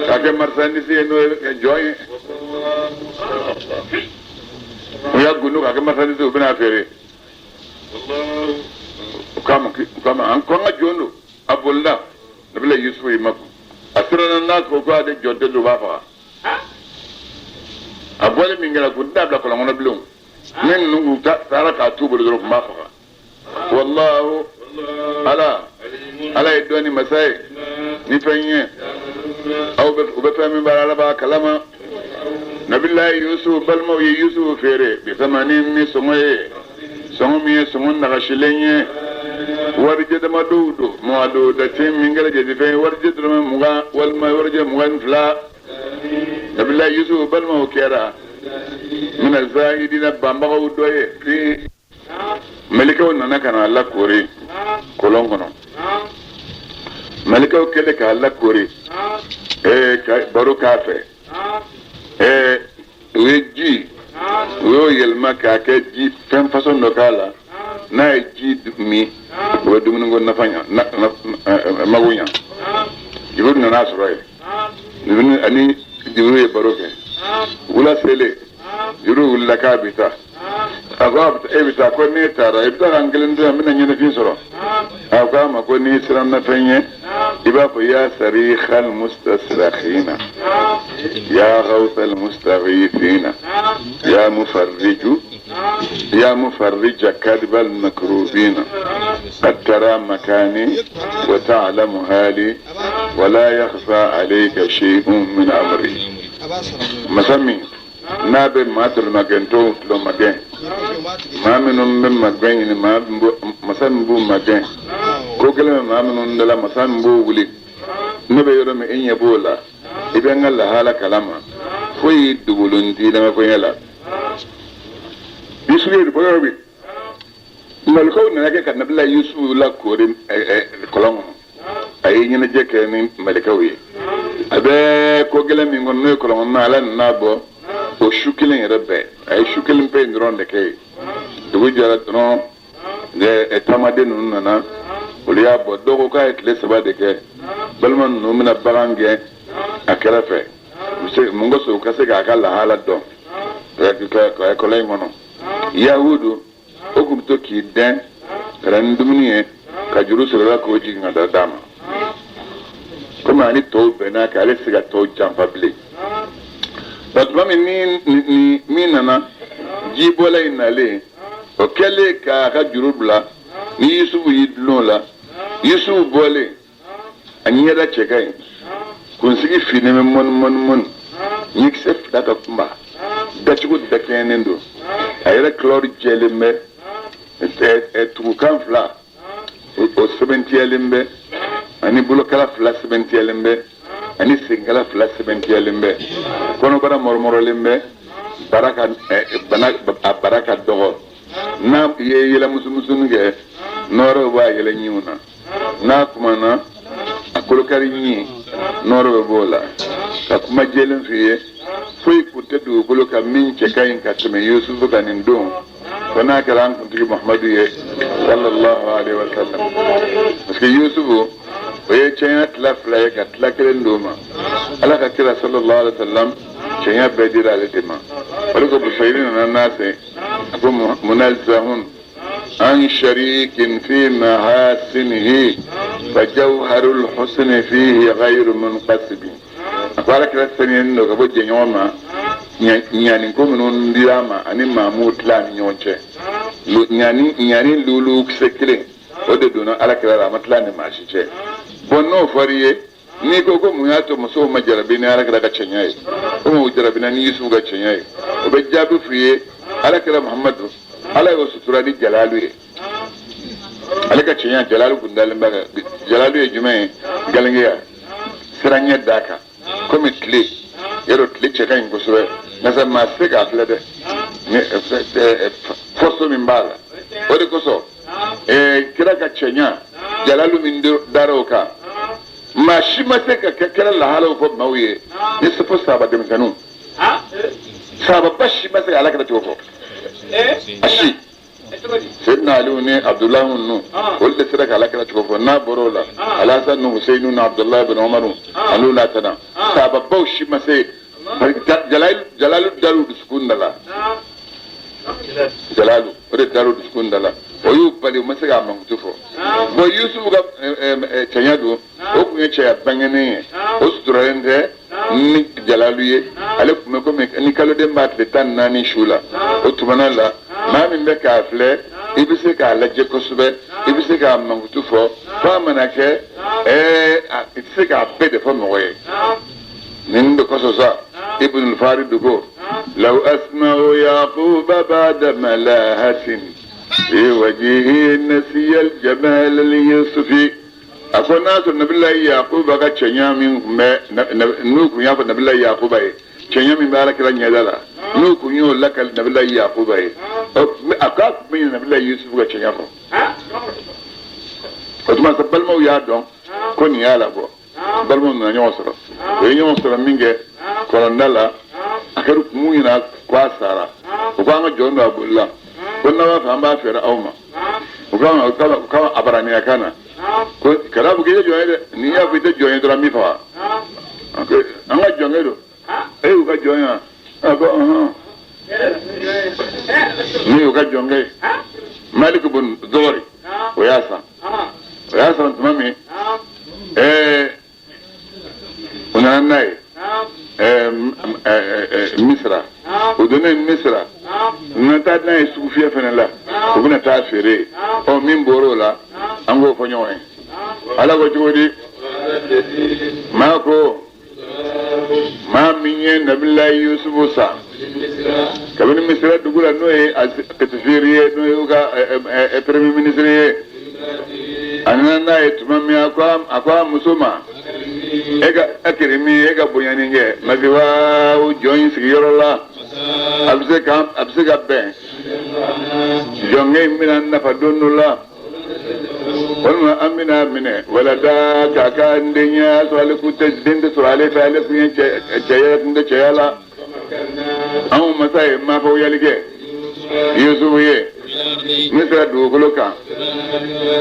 A: k'a kɛ marchandise ye, n'o ye jɔn ye. U y'a gundo k'a kɛ marchandise, u bɛna feere. U k'a ma an ko an ka jɔn don, a bolila. Nabila Yusufu y'i makun, a siranna n'a ko ko ale jɔn tɛ don, u b'a faga. A bɔlen min kɛra, kun tɛna bila kɔlɔn kɔnɔ bilen. Ni ninnu kun taara k'a t'u bolo dɔrɔn, kun b'a faga. Wallahu ala ala ye dɔnni masa ye ni fɛn ye aw bɛ u bɛ fɛn min baara, ala b'a kalama. Nabilayi Yusufu balimaw ye Yusufu feere bisamanin ni sɔngɔ ye, sɔngɔ min ye sɔngɔ nagasilen ye. Warijɛ damadɔw don, madudatin, min kɛra jatefɛn ye, warijɛ dɔrɔmɛ 20 walima warijɛ 22. Nabilayi Yusufu balimaw kɛra mina zahidina, banbagaw dɔ ye. Fi mɛlɛkɛw nana ka na a lakoori kɔlɔn kɔnɔ. Mɛlɛkɛw kɛlen k'a lakoori, ka baro k'a fɛ, u ye ji, u y'o yɛlɛma k'a kɛ ji fɛn fasɔn dɔ k'a la. N'a ye ji min, o bɛ dumuniko nafa ɲa, mago ɲa. Jibiru nana a sɔrɔ yen, ani Jibiru ye baro kɛ. Wula selen, Jibiru wulila k'a bɛ taa. A ko e bɛ taa? Ko n'e taara, i bɛ taa ka n kelen to yan, n bɛna ɲɛnafin sɔrɔ. A ko a ma ko n'i siranna fɛn ɲɛ, i b'a fɔ ya sarihal mustasrihina, ya gawsal mustaghithina, ya mufarriju, ya mufarrija karbal makrubina, qad tara makani wa ta'lamu hali wala yakhfa alayka shay'un min amri. Masa min n'a bɛ maa tɔlɔmagɛntɔw tɔlɔmagɛn, maa minnu bɛ magɛn ɲini, maa masa min b'u magɛn, ko gɛlɛn bɛ maa minnu da la, masa min b'o wuli. Ne bɛ yɔrɔ min, e ɲɛ b'o la, i bɛ n ka lahala kalama, foyi dogolen t'i lamɛnfɔɲɛ la. Yusufu ye bɔ yɔrɔ min, malikaw nana kɛ ka Nabila Yusufu lakoori kɔlɔn kɔnɔ. A ye ɲɛnajɛ kɛ ni malikaw ye. A bɛ ko gɛlɛn min kɔnɔ, n'o ye kɔlɔn kɔnɔ, ala nana bɔ o su kelen yɛrɛ bɛɛ. A ye su kelen pe in dɔrɔn de kɛ yen. Dugu jɛra dɔrɔn, taamaden ninnu nana, olu y'a bɔ. Dɔw ko k'a ye tile 3 de kɛ. Balima ninnu bɛna bagan gɛn a kɛrɛfɛ mun kosɔn? U ka se k'a ka lahala dɔn kɔlɔn in kɔnɔ. Yahudu o tun bɛ to k'i dɛn ka na ni dumuni ye, ka juru sɔrɔ la k'o jigin ka taa d'a ma. Komi ani tɔw bɛnna kan, ale tɛ se ka tɔw janfa bilen. Nka tuma min ni min nana, jibɔla in nalen, o kɛlen k'a ka juru bila ni Yusufu y'i dulon o la. Yusufu bɔlen, a ɲɛda cɛ ka ɲi, kunsigi finnen bɛ mɔni mɔni mɔni, ɲɛkisɛ fila ka kunba, dacogo dakɛɲɛnen don, a yɛrɛ kulɔri jɛlen bɛ, tugukan fila o sɛbɛntiyalen bɛ, ani bolokala fila sɛbɛntiyalen bɛ, ani senkala fila sɛbɛntiyalen bɛ, kɔnɔbara mɔrɔmɔrɔlen bɛ, bara ka bana, a bara ka dɔgɔ. N'a ye yɛlɛ musumusunin kɛ, nɔɔrɔ b'a yɛlɛ ɲinw na. N'a kumana, a kolokari ɲin nɔɔrɔ bɛ b'o la ka kuma jɛlen f'i ye. Foyi kun tɛ dugukolo kan min cɛ ka ɲi ka tɛmɛ Yusufu kan nin don, fo n'a kɛra an kuntigi Muhamadu ye, sallallahu alaihi wa sallam, parce que Yusufu o ye cɛnya tila fila ye, ka tila kelen d'o ma. Ala ka kira sallallahu alaihi wa sallam, cɛnya bɛɛ dira ale de ma. O de ko Busayiri nana n'a se, a ko munazzahun an sharikin fi mahasinihi fa jawharul husni fihi ghayru munqasibi. A ko ala kira saniyalen don ka bɔ jɛɲɔgɔn ma ɲani ko minnu dira a ma, ani maa m'u tila ni ɲɔgɔn cɛ. Ɲani ɲani lulu kisɛ kelen o de donna ala kira la, a ma tila ni maa si cɛ. Bɔn, n'o fɔr'i ye, n'i ko ko mun y'a to musow ma jarabi ni ala kira ka cɛɲa ye, komi u jarabina ni Yusufu ka cɛɲa ye, o bɛ jaabi f'u ye: ala kira Muhamadu, ala y'o sutura ni jalalu ye. Ale ka cɛɲa jalalu kun dalen b'a kan. Jalalu ye jumɛn ye? Galengeya siran ɲɛ d'a kan komi tile. Yɔrɔ tile cɛ ka ɲi kosɛbɛ, nka sa maa tɛ se k'a filɛ dɛ, force min b'a la. O de kosɔn kira ka cɛɲa jalalu min dara o kan, maa si ma se ka kɛ kira lahalaw fɔ maaw ye ni fo sahaba denmisɛnninw. Sahababa si ma se ka ala kira cogo fɔ, a si. Seydina Aliyu ni Abudulayi ninnu, olu de sera ka ala kira cogo fɔ. N'a bɔra o la, Alhasan ni Huseyinu ni Abudulayi bin Umaru ani n'a tana, sahababaw si ma se. Jalalu dar'u dusukun da la, jalalu o de dar'u dusukun da la, o y'u bali, u ma se k'a mankutu fɔ. Bɔn, Yusufu ka cɛɲa don, o tun ye cɛya bangenen ye, o suturalen tɛ ni jalalu ye. Ale tun bɛ komi ni kaloden b'a tile 14 su la. O tumana la, maa min bɛ k'a filɛ I bɛ se k'a lajɛ kosɛbɛ, i bɛ se k'a mankutu fɔ, f'a mana kɛ ɛɛ i tɛ se k'a bɛɛ de fɔ mɔgɔ ye. Nin de kosɔn sa Ibn Farid ko law asma'u Yaquba ba'da malahatin fi wajhihi nasiya al-jamal al-yusufi. A ko n'a sɔrɔ Nabilayi Yakuba ka cɛɲa min tun bɛ, n'u tun y'a fɔ Nabilayi Yakuba ye, cɛɲa min bɛ Alakira ɲɛda la, n'u tun y'o lakali Nabilayi Yakuba ye, a k'a tun bɛ ɲinɛ Nabilayi Yusufu ka cɛɲa kɔ. O tuma sa balimaw y'a dɔn ko nin y'a labɔ. Balimaw nana ɲɔgɔn sɔrɔ. U ye ɲɔgɔn sɔrɔ min kɛ kɔlɔnda la, a kɛra kun ɲɛna ko a sara. U ko an ka jɔn don a bolila. Ko n'a b'a fɛ an b'a feere aw ma. U ka abaraniya kan na. Ko kana fɔ k'i tɛ jɔn ye dɛ, n'i y'a fɔ i tɛ jɔn ye dɔrɔn n b'i faga. An ka jɔnkɛ don. E y'u ka jɔn ye wa? A ko ɔhɔn. Ne y'u ka jɔnkɛ ye. Malik bun Zɔri, o y'a san. O y'a san tuma min, ɛɛ u nana n'a ye ɛɛ Misira. U donnen Misira, u nana taa n'a ye sugufiyɛ fana la, u bɛna taa feere. Ɔ min bɔr'o la, an k'o fɔ ɲɔgɔn ye. Ala ko cogo di? Maa ko maa min ye Nabilayi Yusufu san kabini Misira dugu la, n'o ye Katifiri ye, n'o y'u ka premier ministre ye, a nana n'a ye tuma min, a ko a muso ma, e ka akirimi, e ka bonyani kɛ masiwa jɔn in sigiyɔrɔ la, a bɛ se ka bɛn jɔnkɛ in bɛna nafa don dɔ la, walima an bɛna minɛ walada k'a ka denya sɔrɔ, ale kun tɛ den tɛ sɔrɔ ale fɛ, ale kun ye cɛ kun tɛ cɛya la. Anw masa ye mafɔyali kɛ Yusufu ye Misira dugukolo kan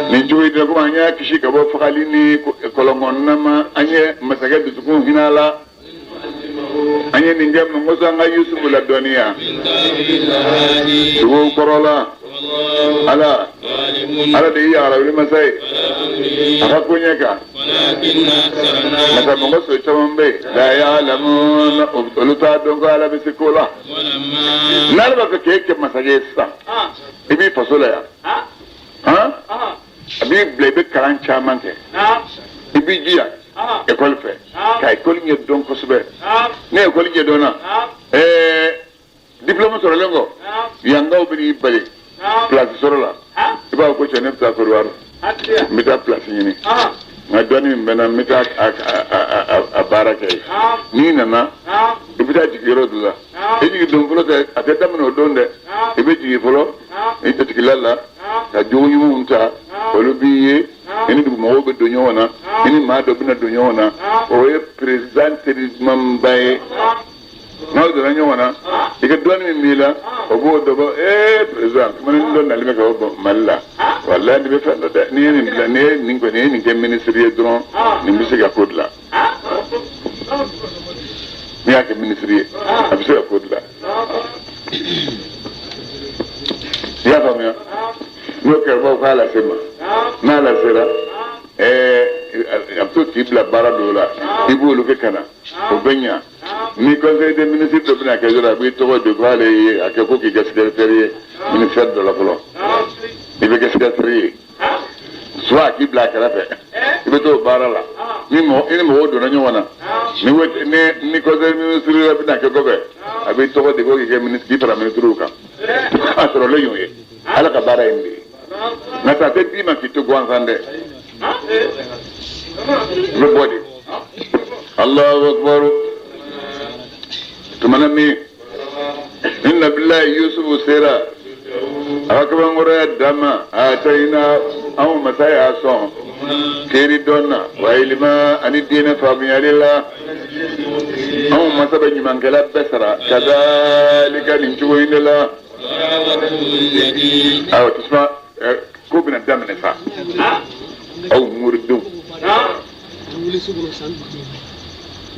A: nin cogo in de komi an y'a kisi ka bɔ fagali ni kɔlɔnkɔnɔna ma, an ye masakɛ dusukun hinɛ la, an ye nin kɛ mun kosɔn? An ka Yusufu ladɔnniya dugu kɔrɔ la. Ala Ala de ye yarawuli masa ye a ka koɲɛ kan. Masa mɔgɔ so caman bɛ yen la ya'lamun, olu t'a dɔn ko Ala bɛ se ko la. N'Ala b'a fɛ k'e kɛ masakɛ ye sisan, i b'i faso la yan, han, a b'i bila i bɛ kalan caman kɛ, i b'i jija ekɔli fɛ ka ekɔli ɲɛ dɔn kosɛbɛ. Ni ekɔli ɲɛ dɔnna, ɛɛ diplôme sɔrɔlen kɔ, yankaw bɛ n'i bali place sɔrɔ la, i b'a fɔ ko cɛ ne bɛ taa Kɔdiwari, n bɛ taa place ɲini, nka dɔnni min bɛ n na, n bɛ taa a baara kɛ yen. N'i nana, i bɛ taa jigin yɔrɔ dɔ la, i jigin don fɔlɔ tɛ, a tɛ daminɛ o don dɛ, i bɛ jigin fɔlɔ i jatigila la ka jogo ɲumanw ta, olu b'i ye, i ni dugumɔgɔw bɛ don ɲɔgɔn na, i ni maa dɔ bɛna don ɲɔgɔn na, o ye président terimanba ye. N'aw donna ɲɔgɔn na, i ka dɔnni min b'i la, o b'o dɔ bɔ. Ee président, kuma ni dɔ nalen bɛ ka bɔ Mali la, walahi nin bɛ fɛn dɔ dɛ, n'i ye nin bila, n'i ye nin kɔni, ye nin kɛ ministre ye dɔrɔn, nin bɛ se ka ko dilan. N'i y'a kɛ ministre ye, a bɛ se ka ko dilan. I y'a faamuya? N'o kɛra, baw k'a lase ma, n'a lasera, ɛɛ a bɛ to k'i bila baara dɔw la, i b'olu kɛ ka na, o bɛ ɲa. Ni conseil des ministres dɔ bɛna kɛ dɔrɔn, a b'i tɔgɔ de ko ale ye a kɛ ko k'i kɛ secrétaire ye ministère dɔ la fɔlɔ, i bɛ kɛ secrétaire ye, soit a k'i bila a kɛrɛfɛ, i bɛ t'o baara la. Ni mɔgɔ i ni mɔgɔw donna ɲɔgɔn na, ni ni ni conseil des ministres yɛrɛ bɛna kɛ kɔfɛ, a b'i tɔgɔ de ko k'i kɛ ministre, k'i fara ministre kan. A sɔrɔlen y'o ye, Ala ka baara ye nin de ye. Nka sa a tɛ d'i ma k'i to gansan dɛ, i bɛ bɔ de. Allahu akbar. Tumana min ni Nabilayi Yusufu sera a ka kabankɔrɔya dan ma, a tayina anw masa y'a sɔn teri dɔn na wa ilima ani diinɛ faamuyali la. Anw masa bɛ ɲumankɛla bɛɛ sara kadalika nin cogo in de la. Ayiwa, tasuma ko bɛna daminɛ sa. Aw moridenw,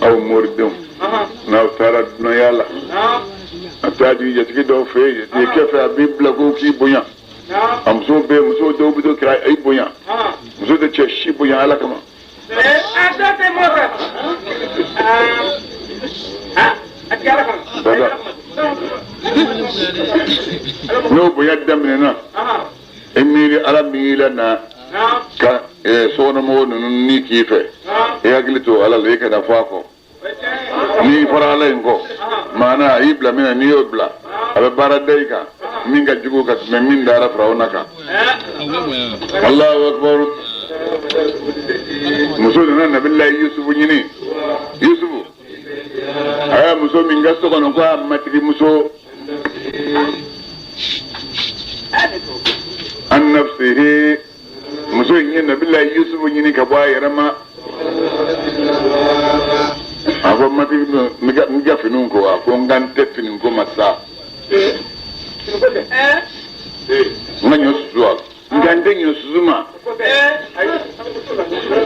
A: aw moridenw, n'aw taara dunanya la, a taa jigin jatigi dɔw fɛ yen, jatigikɛ fɛ, a b'i bila ko k'i bonya. A musow bɛ yen, musow dɔw bɛ to kira i bonya, muso tɛ cɛ si bonya Ala kama. N'o bonya daminɛna, E miiri Ala min y'i lana ka sokɔnɔmɔgɔw ninnu ni k'i fɛ, i hakili to Ala la, i kana fɔ a kɔ. N'i fɔra Ala in kɔ, maana a y'i bila min na, n'i y'o bila, a bɛ baara da i kan min ka jugu ka tɛmɛ min dara Firawuna kan. Allahu akbar. Muso nana Nabilayi Yusufu ɲini. Yusufu a y'a muso min ka so kɔnɔ ko a matigi muso an nafsihi, muso in ye Nabilayi Yusufu ɲini ka bɔ a yɛrɛ ma. A ko matigi, n ka finiw ko, a ko n kan tɛ fini ko ma sa, n ka ɲɔ susu wa, n kan tɛ ɲɔ susu ma.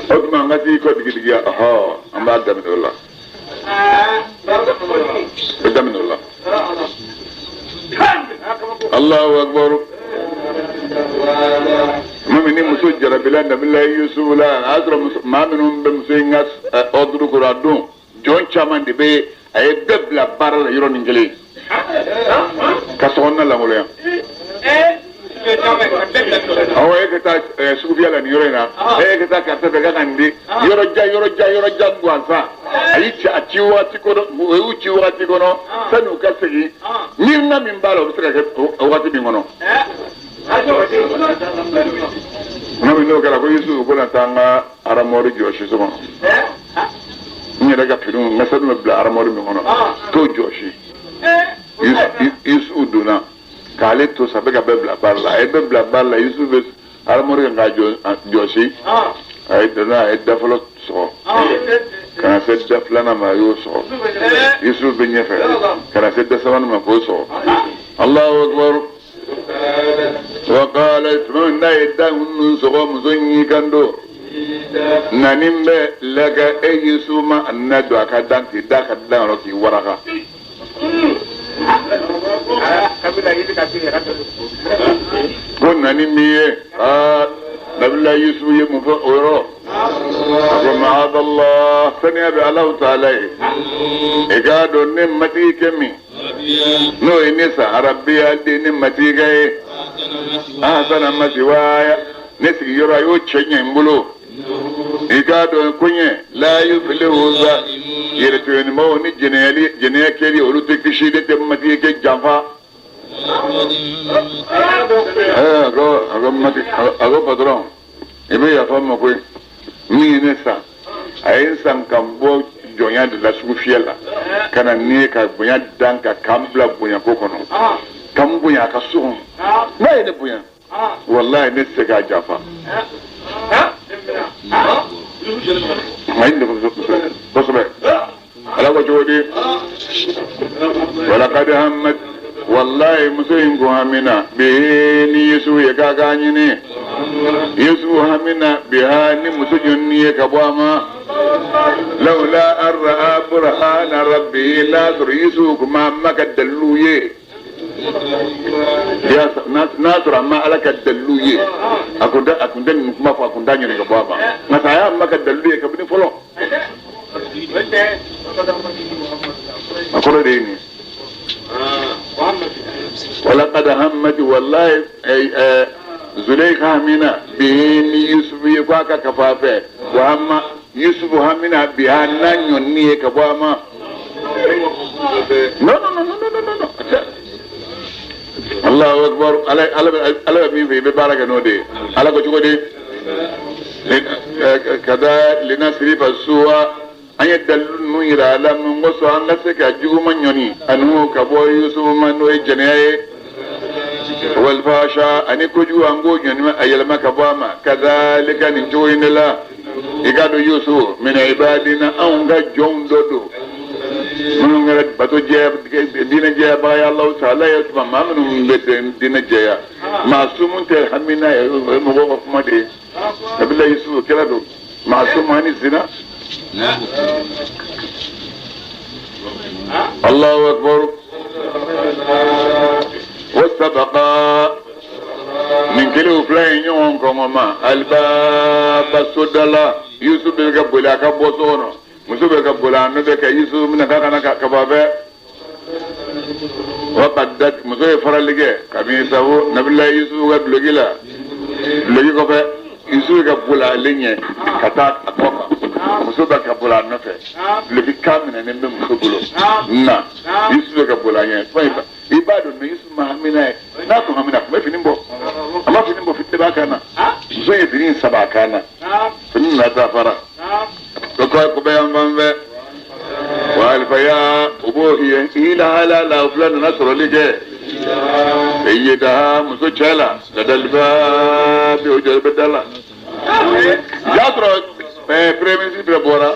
A: O tuma an ka t'i kɔ digidigi, ɔhɔ, an b'a daminɛ o la, o daminɛ o la. Allahu akbar. Tuma min ni muso jarabila Nabilayi Yusufu la, a y'a sɔrɔ maa minnu bɛ muso in ka ordre kɔrɔ a don, jɔn caman de bɛ, a ye bɛɛ bila baara la yɔrɔnin kelen ka sokɔnɔna lankolonya. Awɔ, e ka taa sugufiyɛ la nin yɔrɔ in na, e ka taa karisa fɛ k'a ka nin di, yɔrɔ jan, yɔrɔ jan, yɔrɔ jan gansan. A y'i ci, a ci waati kɔnɔ, o y'u ci waati kɔnɔ, sani u ka segin, miirina min b'a la, o bɛ se ka kɛ o waati min kɔnɔ. Tuma min n'o kɛra, ko Yusufu ko na taa n ka aramɔri jɔsi so kɔnɔ, n yɛrɛ ka finiw, n ka sanu bɛ bila aramɔri min kɔnɔ, t'o jɔsi. Yusufu donna k'ale to sa, bɛ ka bɛɛ bila baara la, a ye bɛɛ bila baara la. Yusufu bɛ aramɔri kan k'a jɔsi, a ye donna, a ye da fɔlɔ sɔgɔ ka na se da filanan ma, a y'o sɔgɔ. Yusufu bɛ ɲɛfɛ ka na se da sabanan ma k'o sɔgɔ. Allahu akbar. Wa qala, tuma min n'a ye da ninnu sɔgɔ, muso in y'i kan don, nani bɛ laka e Yusufu ma, a nana don a ka dan k'i da ka dan yɔrɔ k'i waraka. Ko nani min ye, aa, Nabila Yusufu ye mun fɔ o yɔrɔ? A ko maadallah, saniya bɛ Alahu taala ye. I k'a dɔn ne matigi kɛ min n'o ye ne san arabiya de ne matigi kɛ ye, ahasana masiwaya, ne sigiyɔrɔ a y'o cɛ ɲɛ n bolo. I k'a dɔn ko ɲɛ la yufilihu za yɛrɛtɔɲɔnibaw ni jɛnɛyali jɛnɛya kɛli, olu tɛ kisi, ne tɛ matigi kɛ janfa. A ko, a ko matigi, a ko patɔrɔn, i bɛ yafa n ma koyi, min ye ne san, a ye n san ka n bɔ jɔnya de la sugu fiyɛ la ka na ni ye ka bonya dan kan ka n bila bonyako kɔnɔ, ka n bonya a ka so kɔnɔ. N'a ye ne bonya, wallahi ne tɛ se k'a janfa. A ye nin kosɛbɛ. Ala ko cogo di? Walakad hammat, wallahi muso in ko hamina bihi ni Yusufu ye k'a k'a ɲini. Yusufu hamina biha ni muso ɲɔni ye ka bɔ a ma. Lawla an ra'a burhana rabbihi, n'a sɔrɔ Yusufu kuma ma ka dalilu ye, n'a sɔrɔ a ma Ala ka dalilu ye, a kun tɛ, a kun tɛ nin kuma fɔ, a kun t'a ɲini ka bɔ a ma. Nka a y'a ma ka dalilu ye kabini fɔlɔ. A kɔrɔ de ye nin ye. Walakad hammat, wallahi Zuleyika hamina bihi ni Yusufu ye ko a ka kafa a fɛ, wa hamma, Yusufu hamina biha n'a ɲɔni ye ka bɔ a ma. Non, non, non, non, non, non. Allahu akbar. Ala, Ala, Ala bɛ min fɛ, i bɛ baara kɛ n'o de ye. Ala ko cogo di? Kada linasirifa suwa, an ye dalilu ninnu yira a la mun kosɔn? An ka se ka juguman ɲɔni ani ka bɔ Yusufu ma, n'o ye jɛnɛya ye, walfasha ani kojugu, an k'o ɲɔni a yɛlɛma ka bɔ a ma. Kazalika, nin cogo in de la, i k'a dɔn Yusufu min ibadina, anw ka jɔnw dɔ don minnu kɛra bato jɛya, diinɛ jɛyabaga ye Alahu taala ye. Tuma maa minnu bɛ diinɛ jɛya, maa sumu tɛ hamina ye, o ye mɔgɔw ka kuma de ye. Nabila Yusufu kɛra don maa sumu ani zina. Allahu akbar. Wasabaqa, nin kelen fila ye ɲɔgɔn kɔngɔ ma alibaba soda la. Yusuf bɛ ka boli a ka bɔ so kɔnɔ, muso bɛ ka boli a nɔ bɛ ka Yusuf minɛ k'a kana ka bɔ a fɛ. Wa qaddat, muso ye farali kɛ kamisahu, Nabila Yusuf ka duloki la. Duloki kɔfɛ, Yusufu ka boli ale ɲɛ ka taa a kɔ kan, muso bɛ ka boli a nɔfɛ, duloki kan minɛnen bɛ muso bolo na, Yusufu ka boli a ɲɛ. Kuma in i b'a dɔn ni Yusufu ma hami n'a ye, n'a tun hamina, a tun bɛ fini bɔ. A ma fini bɔ, fini de b'a kan na. Muso ye fini in saba a kan na, fini nana taa fara ko kɔ ko bɛ yan fan fɛ wa alifaya o b'o ye i lahala la. O fila nana sɔrɔli kɛ seyida muso cɛ la ladaliba bi o jɔ bɛ da la. Y'a sɔrɔ premier ministre bɛɛ bɔra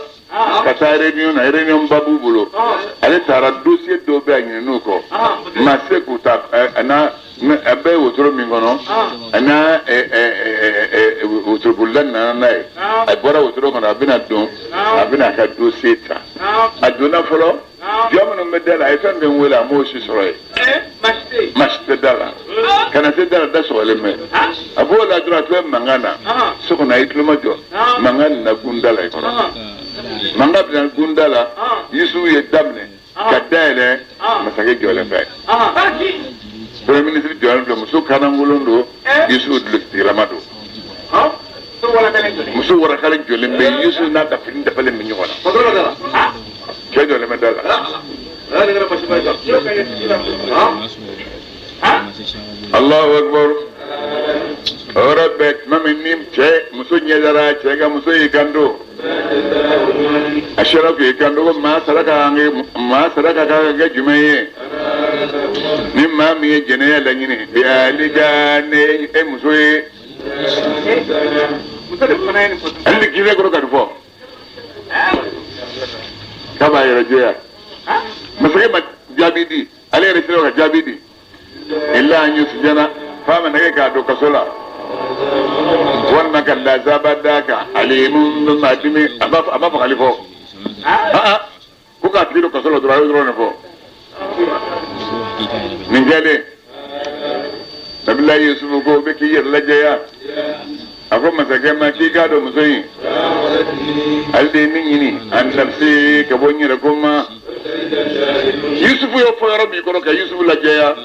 A: ka taa réunion na, réunion ba b'u bolo. Ale taara, dossier dɔw bɛ a ɲinɛ kɔ, ma se k'u ta. A n'a a bɛ wotoro min kɔnɔ, a n'a wotorobolila nana n'a ye. A bɔra wotoro kɔnɔ, a bɛna don, a bɛna a ka dossier ta. A donna fɔlɔ, jɔn minnu bɛ da la, a ye fɛn fɛn wele, a m'o si sɔrɔ yen. Maa si tɛ da la. Ka na se da la, da sɔgɔlen bɛ. A b'o la dɔrɔn, a tulo bɛ mankan na so kɔnɔ. A y'i tulo majɔ, mankan nana gun da la i kɔrɔ, mankan bɛna gun da la. Yusufu ye daminɛ ka da yɛlɛ, masakɛ jɔlen fɛ, premier ministre jɔlen filɛ. Muso kanankolon don, Yusufu dulokitigilama don. Muso warakalen jɔlen bɛ, Yusufu n'a ka fini dafalen bɛ ɲɔgɔn na, cɛ jɔlen bɛ da la. Allahu akbar. O yɔrɔ bɛɛ, tuma min ni cɛ muso ɲɛ dara cɛ ka, muso y'i kanto, a sera k'i kanto ko maa saraka kan kɛ, maa saraka kan ka kɛ jumɛn ye? Ni maa min ye jɛnɛya laɲini bi alika ne e muso ye, ale de k'i kɔrɔ ka nin fɔ k'a b'a yɛrɛ jɛya. Masakɛ ma jaabi di, ale yɛrɛ sera ka jaabi di: illa an yusjana, f'a ma nɛgɛ k'a don kaso la, walima ka lazaba d'a kan. Alimu bɛ maa dimi, a ma fagali fɔ, aa ko k'a tigi don kaso la dɔrɔn, a y'o dɔrɔn de fɔ. Nin kɛlen, Nabilayi Yusufu ko bɛ k'i yɛrɛ lajɛya. A ko masakɛ ma k'i k'a dɔn muso in, ale de ye ne ɲini an nafsi, ka bɔ n yɛrɛ ko ma. Yusufu y'o fɔ yɔrɔ min kɔrɔ ka Yusufu lajɛya,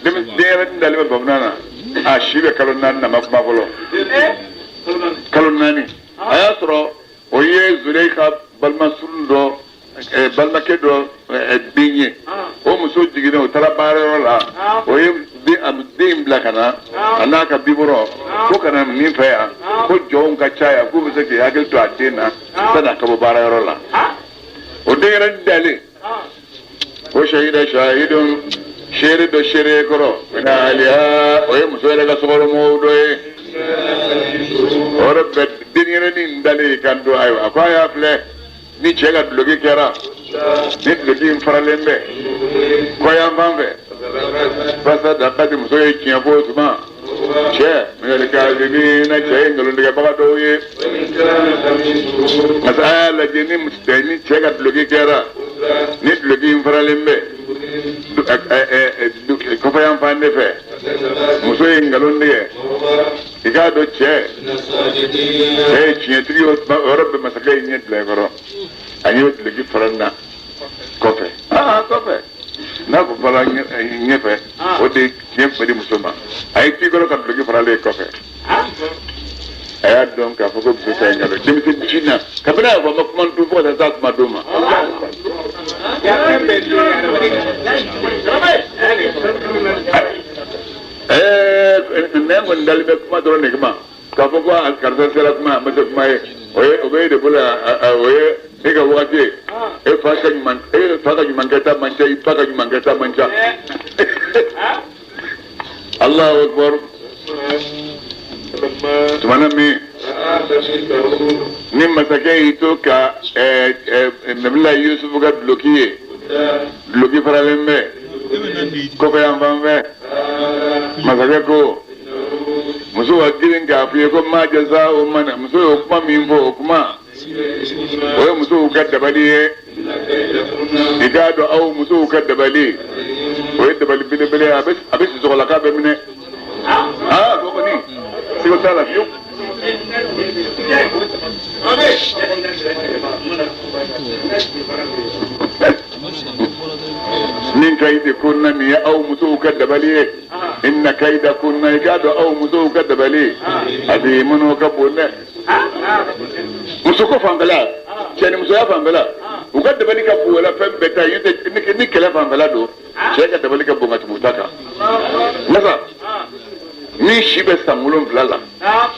A: denyɛrɛnin dalen bɛ bamanan na, a si bɛ kalo 4 na, ma kuma fɔlɔ, kalo 4. A y'a sɔrɔ o ye Zuleyika balima surun dɔ, balimakɛ dɔ den ye. O muso jiginna, o taara baarayɔrɔ la, o ye den in bila ka na a n'a ka bibɔrɔ ko ka na nin fɛ yan, ko jɔnw ka ca yan, k'u bɛ se k'i hakili to a den na sanni a ka bɔ baarayɔrɔ la. O denyɛrɛnin dalen ko shahida shahidun, seere dɔ seere kɔrɔ min ahliha, o ye muso yɛrɛ ka sokɔnɔmɔgɔw dɔ ye. O yɔrɔ bɛɛ, denyɛrɛnin dalen kan don, ayiwa, a ko a y'a filɛ ni cɛ ka duloki kɛra, ni duloki in faralen bɛ kɔyan fan fɛ. Fasadakati, muso ye tiɲɛ fɔ o tuma. Cɛ minal kazibina, cɛ ye nkalontigɛbaga dɔw ye. Masa a y'a lajɛ ni cɛ ka duloki kɛra, ni duloki in faralen bɛ kɔfɛ yan fan de fɛ, muso ye nkalon tigɛ, i k'a dɔn cɛ ye tiɲɛtigi ye. O tuma, o yɔrɔ bɛɛ, masakɛ ye ɲɛ bila i kɔrɔ, a ɲɛ bɛ duloki fara na kɔfɛ. Aa, kɔfɛ n'a ko fara ɲɛfɛ, o de ye tiɲɛ tun bɛ di muso ma. A ye t'i kɔrɔ ka duloki faralen kɔfɛ, a y'a dɔn k'a fɔ ko muso ta ye nkalon. Denmisɛnnin ci na, kabini a y'a fɔ, a ma kuma dun fo ka taa s'a kuma don ma. Nɛn kɔni dalen bɛ kuma dɔrɔn de kama k'a fɔ ko karisa sera kuma, a ma se kuma ye, o ye o bɛ e de bolo yan. O ye e ka wagati ye. E fa ka ɲuman, e fa ka ɲumankɛta man ca, i ba ka ɲumankɛta man ca. Allahu akbar. Tumana min ni masakɛ y'i to ka Nabila Yusufu ka duloki ye, duloki faralen bɛ kɔfɛ yan fan fɛ, masakɛ ko muso ka girin k'a f'i ye ko ma jaza o mana. Muso y'o kuma min fɔ, o kuma o ye musow ka dabali ye. I k'a dɔn aw musow ka dabali, o ye dabali belebele ye. A bɛ sisɔgɔla k'a bɛ minɛ. Aa, ko kɔni siga t'a la fiyewu. Min ka ɲi de ko na nin ye aw musow ka dabali ye. Inna kaida kunna, i k'a dɔn aw musow ka dabali azimun, o ka bon dɛ. Muso ko fanfɛla, cɛ ni musoya fanfɛla, u ka dabali ka bon wala fɛn bɛɛ ta ye. Ni kɛlɛ fanfɛla don, cɛ ka dabali ka bon ka tɛmɛ u ta kan. Masa min si bɛ san 7 la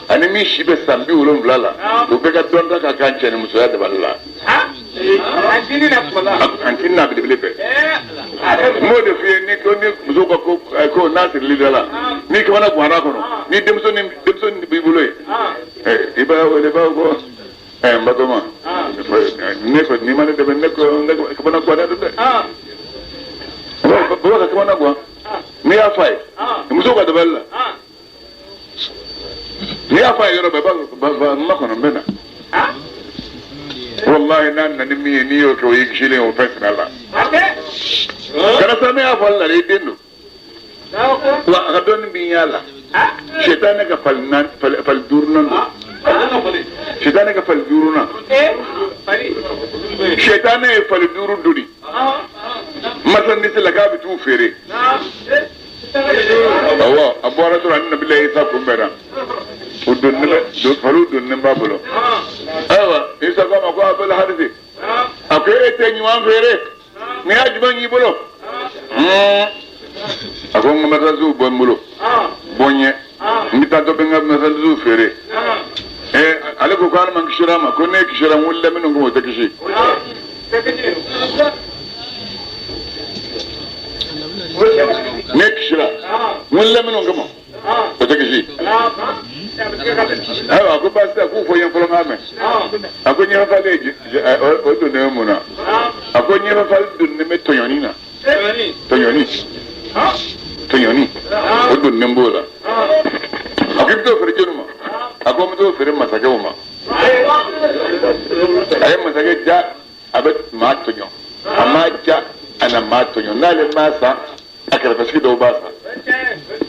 A: ani min si bɛ san 70 la, u bɛɛ ka dɔnta ka kan cɛ ni musoya dabali la. An ti n'a belebele fɛ. N b'o de f'i ye, ni ko ni muso ka ko ko n'a sirili da la, n'i kamana ganna kɔnɔ, ni denmuso denmuso b'i bolo yen, i b'a wele, b'a ko n batɔma, ne ko n'i ma ne dɛmɛ, ne ko ne kamana ganna don dɛ. Baba ka kamana gan, n'i y'a f'a ye muso ka dabali la, n'i y'a f'a ye yɔrɔ bɛɛ, ba n ma kɔnɔ, n bɛ na. Wallahi, n'a nana ni min ye, n'i y'o kɛ, o y'i kisilen o fɛn sina la. Karisa, ne y'a fɔ ale la, i den don wa, a ka dɔnni b'i y'a la. Sɛtanɛ ka fali naani, fali duurunan don. Sɛtanɛ ka fali duurunan, sɛtanɛ ye fali duuru doni marchandise la k'a bɛ t'u feere. Awɔ, a bɔra dɔrɔn, ani nabila Isa kunbɛnna. U donnen bɛ, faliw donnen b'a bolo. Ayiwa, Isa ko a ma ko abala hadisi, a ko e tɛ ɲuman feere, nin y'a jumɛn y'i bolo? A ko n ka marchandise bɔ n bolo, bɔ n ɲɛ, n bɛ taa dɔ bɛ n ka marchandise feere. Ale ko ko ala ma kisira a ma, ko ne kisira, n wulila minnu kama, o tɛ kisi. Ne kisira, n wulila minnu kama, o tɛ kisi. Ayiwa, a ko baasi tɛ, k'u fɔ n ye fɔlɔ, n k'a mɛn. A ko ɲɛfɛfalen o donnen bɛ mun na? A ko ɲɛfɛfali donnen bɛ tɔɲɔni na. Tɔɲɔni, tɔɲɔni, o donnen b'o la. A ko i bɛ t'o feere jɔnni ma? A ko n bɛ t'o feere masakɛw ma. A ye masakɛ ja, a bɛ maa tɔɲɔ, a m'a ja, a na maa tɔɲɔ. N'ale m'a san, a kɛrɛfɛsigi dɔw b'a san.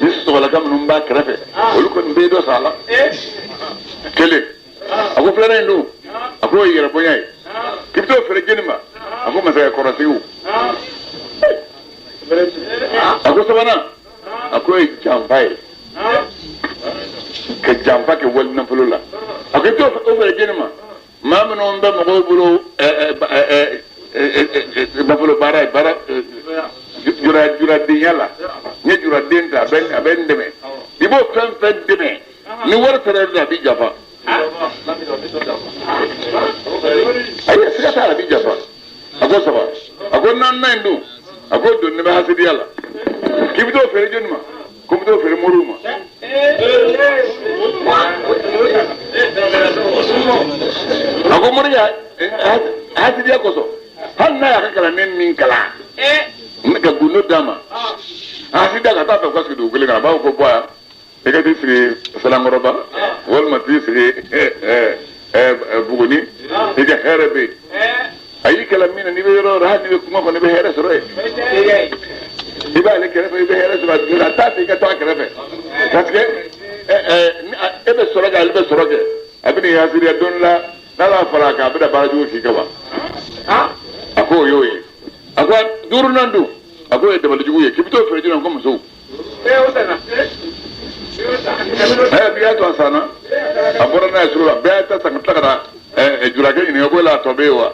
A: Ni sɔgɔlaka minnu b'a kɛrɛfɛ, olu kɔni bɛɛ dɔ san a la. Kelen. A ko filanan in dun? A ko o ye yɛrɛ bonya ye. K'i bɛ t'o feere jɔnni ma? A ko masakɛ kɔrɔsigiw. A ko sabanan? A ko o ye janfa ye, ka janfa kɛ wali nafolo la. A ko i bɛ t'o feere jɔnni ma? Maa minnu bɛ mɔgɔw bolo nafolo baara ye, baara jura juradenya la, n ye juraden ta, a bɛ n dɛmɛ. I b'o fɛn fɛn dɛmɛ, ni wari sara yɔrɔ a b'i janfa. Ayi, siga t'a la, a b'i janfa. A ko saba. A ko naaninan in dun? A ko donni bɛ hasidiya la. K'i bɛ t'o feere jɔnni ma? Ko n bɛ t'o feere moriw ma. A ko moriya hasidiya kosɔn, hali n'a y'a ka kalanden min kalan ka gundo d'a ma, hasidiya ka taa fɛ u ka sigi dugu kelen kan, a b'a fɔ ko bɔ yan, i ka t'i sigi Sanankɔrɔba walima t'i sigi Buguni, i ka hɛrɛ bɛ yen. A y'i kalan min na, n'i bɛ yɔrɔ o yɔrɔ, hali n'i bɛ kungo kɔnɔ, i bɛ hɛrɛ sɔrɔ yen. I b'ale kɛrɛfɛ, i bɛ hɛrɛ sɔrɔ. A t'a fɛ i ka to a kɛrɛfɛ, parce que e bɛ sɔrɔ kɛ, ale bɛ sɔrɔ kɛ, a bɛ n'i hasidiya. Don la, n'ala fara a kan, a bɛna baara jugu k'i kama. A ko o y'o ye. A ko duurunan dun? A ko o ye dabalijugu ye. K'i bɛ t'o feere jɔn ma? Ko musow. Bi y'a to a sanna, a bɔra n'a ye sugu la, bɛɛ y'a ta san ka tila ka na jurakɛ ɲininka ko la a tɔ bɛ yen wa?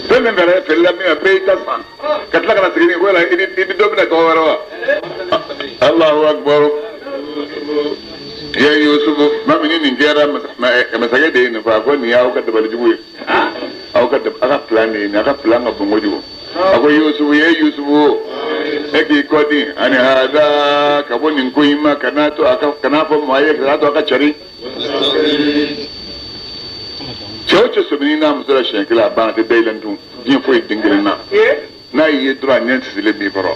A: Fɛn min bɛrɛ feerela min ma, bɛɛ y'i ta san ka tila ka na segin ko la, i ni dɔ bɛna tɔgɔ wɛrɛ wa? Allahu akbar. Ya Yusufu, maa min ni nin kɛra, masakɛ de ye nin fɔ. A ko nin y'aw ka dabali jugu ye, aw ka aw ka plan de ye nin, aw ka plan ka bon kojugu. A ko Yusufu ye, Yusufu, e k'i kɔ di ani hada ka bɔ nin ko in ma, kana to a ka, kana fɔ maa ye, kana to a ka cari. Cɛ o cɛ sɔmini n'a muso la siɲɛ kelen, a banna, a tɛ da i la tun. Diɲɛ foyi den kelen na, n'a y'i ye dɔrɔn, a ɲɛ sisilen b'i kɔrɔ.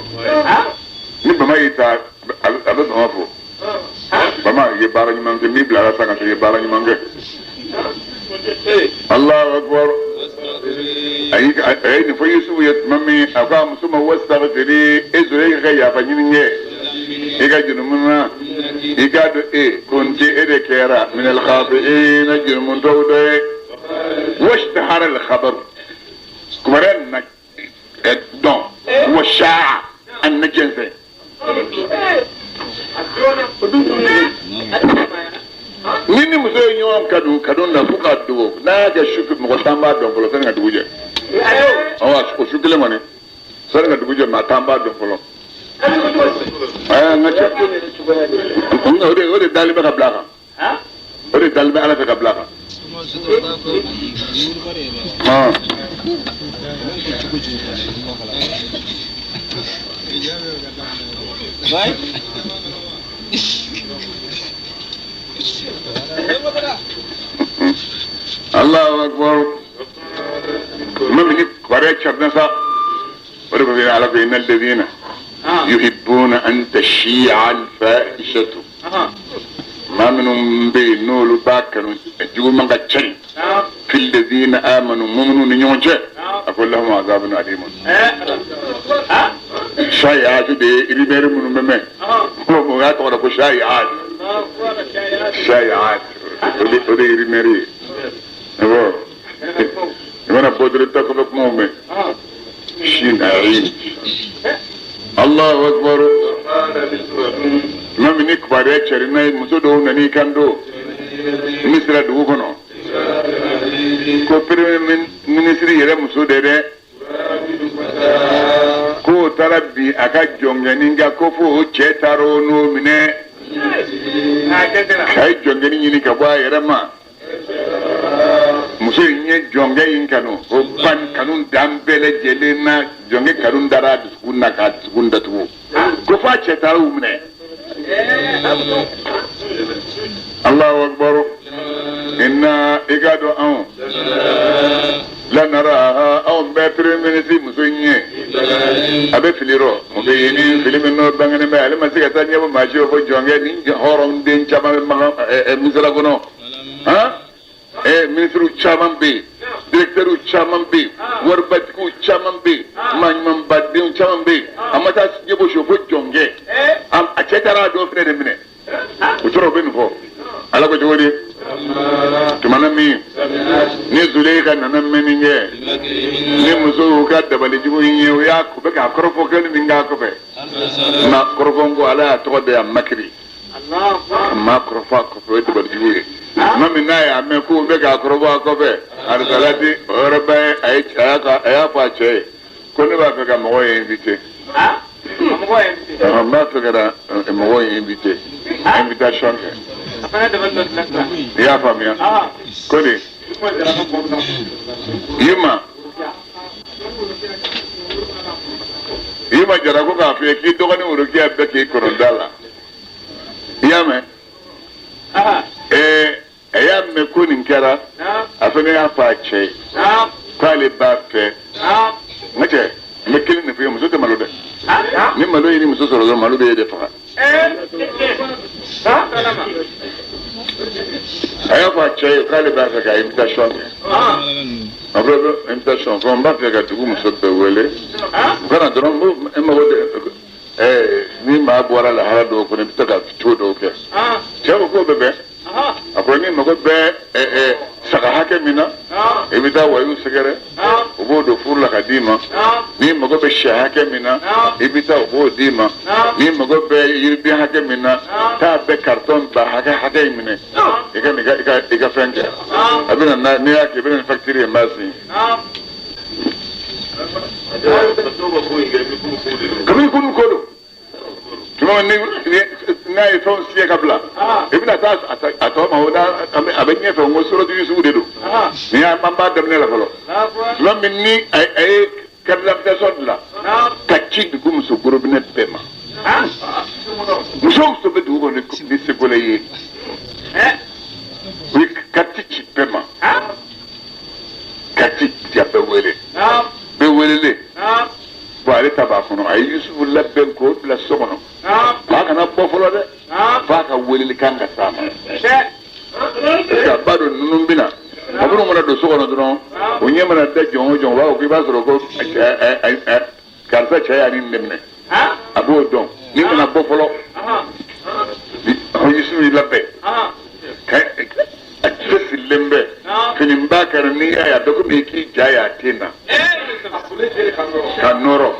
A: Ni bama y'i ta, a bɛ bama fo. Bama, i ye baara ɲuman kɛ, min bilara sa ka i ye baara ɲuman kɛ. Allahu akbar. Ayi, a ye nin fɔ Yusufu ye tuma min, a ko a muso ma: wastaghfiri, e sɔrɔ e ka yafa ɲini kɛ i ka jurumu na, i k'a dɔn e kunti, e de kɛra minal khati'ina, jurumutɔw dɔ ye. Washtahara al-khabar, kibaruya nana. dɔn wa sha'a an na jɛnsɛn. Ni ni muso ye ɲɔgɔn kanu kanu na fo k'a dogo, n'a y'a kɛ su mɔgɔ tan b'a dɔn fɔlɔ sani ka dugu jɛ. Awɔ, o su kelen kɔni sani ka dugu jɛ maa tan b'a dɔn fɔlɔ. Aa n ka cɛ, o de dalen bɛ ka bila a kan. O de dalen bɛ Ala fɛ ka bila a kan. Allahu akbar. Tuma min ni kibaruya carinna sa, o de kosɔn Ala ko innal ladhina yuhibbuna an tashi'a al-fahishatu. Maa minnu bɛ yen n'olu b'a kanu juguman ka cari fil ladhina amanu mu'minu ni ɲɔgɔn cɛ, a ko lahum azabun alimun. Shayi'atu de ye rumeur minnu bɛ mɛn, o y'a tɔgɔ da ko shayi'at. Shayi'at o de ye rumeur ye. Awɔ, i mana bɔ dɔrɔn i bɛ taa kɔfɛ kumaw mɛn. Shin ayin. Allahu akbar. Tuma min ni kibaruya carinna ye, muso dɔw nan'i kan don Misira dugu kɔnɔ ko premier ministre yɛrɛ muso de dɛ, k'o taara bin a ka jɔnkɛnin kan, ko fo o cɛ taara o n'o minɛ a ye jɔnkɛnin ɲini ka bɔ a yɛrɛ ma. Muso in ye jɔnkɛ in kanu, o ban kanu dan bɛɛ lajɛlen na, jɔnkɛ kanu dara a dusukun na k'a dusukun datugu, ko f'a cɛ taara u minɛ. Allahu akbar. Inna i k'a dɔn anw lanaraha, anw bɛɛ premier ministre muso in ye, a bɛ fili rɔ muso ye ni fili min n'o bangenen bɛ, ale ma se ka taa ɲɛbɔ maa si fɔ jɔnkɛ ni hɔrɔnden caman bɛ makan Misira kɔnɔ. Han, minisiriw caman bɛ yen, directeurs caman bɛ yen, waribatigiw caman bɛ yen, maaɲumanbadenw caman bɛ yen, a ma taa ɲɛbɔ si fo jɔnkɛ, a cɛ taara a dɔ fɛnɛ de minɛ. U tora u bɛ nin fɔ. Ala ko cogo di? Tumana min ni Zuleyika nana mɛnni kɛ ni musow ka dabalijugu in ye, u y'a u bɛ k'a kɔrɔfɔ kɛli min k'a kɔfɛ, ma kɔrɔfɔ ko Ala y'a tɔgɔ da yan makiri, a ma kɔrɔfɔ a kɔfɛ, o ye dabalijugu ye. Tuma min n'a y'a mɛn k'u bɛ k'a kɔrɔfɔ a kɔfɛ, arisalati o yɔrɔ bɛɛ a ye a y'a fɔ a cɛ ye ko ne b'a fɛ ka mɔgɔw invité, n b'a fɛ ka na mɔgɔw invité, invitation kɛ. I y'a faamuya ko de Yima Yima Jara ko k'a f'i ye k'i dɔgɔnin Worokiya bɛɛ k'i kɔnɔ da la. I y'a mɛn? Ɛɛ, a y'a mɛn ko nin kɛra, a fana y'a fɔ a cɛ ye k'ale b'a fɛ. N ka cɛ, n bɛ kelen de f'i ye, muso tɛ malo dɛ. Ni malo ye ni muso sɔrɔ dɔrɔn, malo bɛ e de faga. A y'a fɔ a cɛ ye k'ale b'a fɛ ka invitation kɛ. A fɔra bɛ invitation fɔ, n b'a fɛ ka dugu muso bɛɛ wele u ka na dɔrɔn, n mago tɛ. Ni maa bɔra lahara dɔw kɔnɔ, i bɛ se ka cogo dɔw kɛ. Cɛ ko k'o bɛ bɛn. A ko ni mago bɛ saga hakɛ min na, i bɛ taa wayiw sɛgɛrɛ, u b'o don furu la ka d'i ma. Ni mago bɛ sɛ hakɛ min na, i bɛ taa u b'o d'i ma. Ni mago bɛ yiriden hakɛ min na, taa bɛɛ karitɔn ba hakɛ hakɛ in minɛ, i ka i ka fɛn kɛ. A bɛ na n'i y'a kɛ, i bɛ na ni facture ye, n b'a signé. Kabini kunun ko don, tuma ni n'a ye fɛnw siyɛ ka bila, i bɛna taa a tɔ ma, o a bɛ ɲɛfɛ. N ko suratu Yusufu de don ni an b'a daminɛ la fɔlɔ. Tuma min ni a ye carte d'invitation dilan ka ci dugu muso gorobinɛ bɛɛ ma, muso o muso bɛ dugu kɔnɔ ni seko ye, u ye carte ci bɛɛ ma, carte ci a bɛɛ wele, bɛɛ welelen. Bon, ale ta b'a kɔnɔ, a ye Yusufu labɛn k'o bila so kɔnɔ, fa kana bɔ fɔlɔ dɛ, f'a ka weleli kan ka s'a ma, parce que a b'a dɔn ninnu bɛna a minnu mana don so kɔnɔ dɔrɔn, o ɲɛ mana da jɔn o jɔn, u b'a fɔ k'i b'a sɔrɔ ko karisa cɛ y'a ni nin minɛ, a b'o dɔn ni nana bɔ fɔlɔ. Yusufu y'i labɛn ka a cɛsirilen. sigilen bɛ fini b'a kan n'i y'a ye a bɛ komi i k'i ja ye a ten na ka nɔrɔ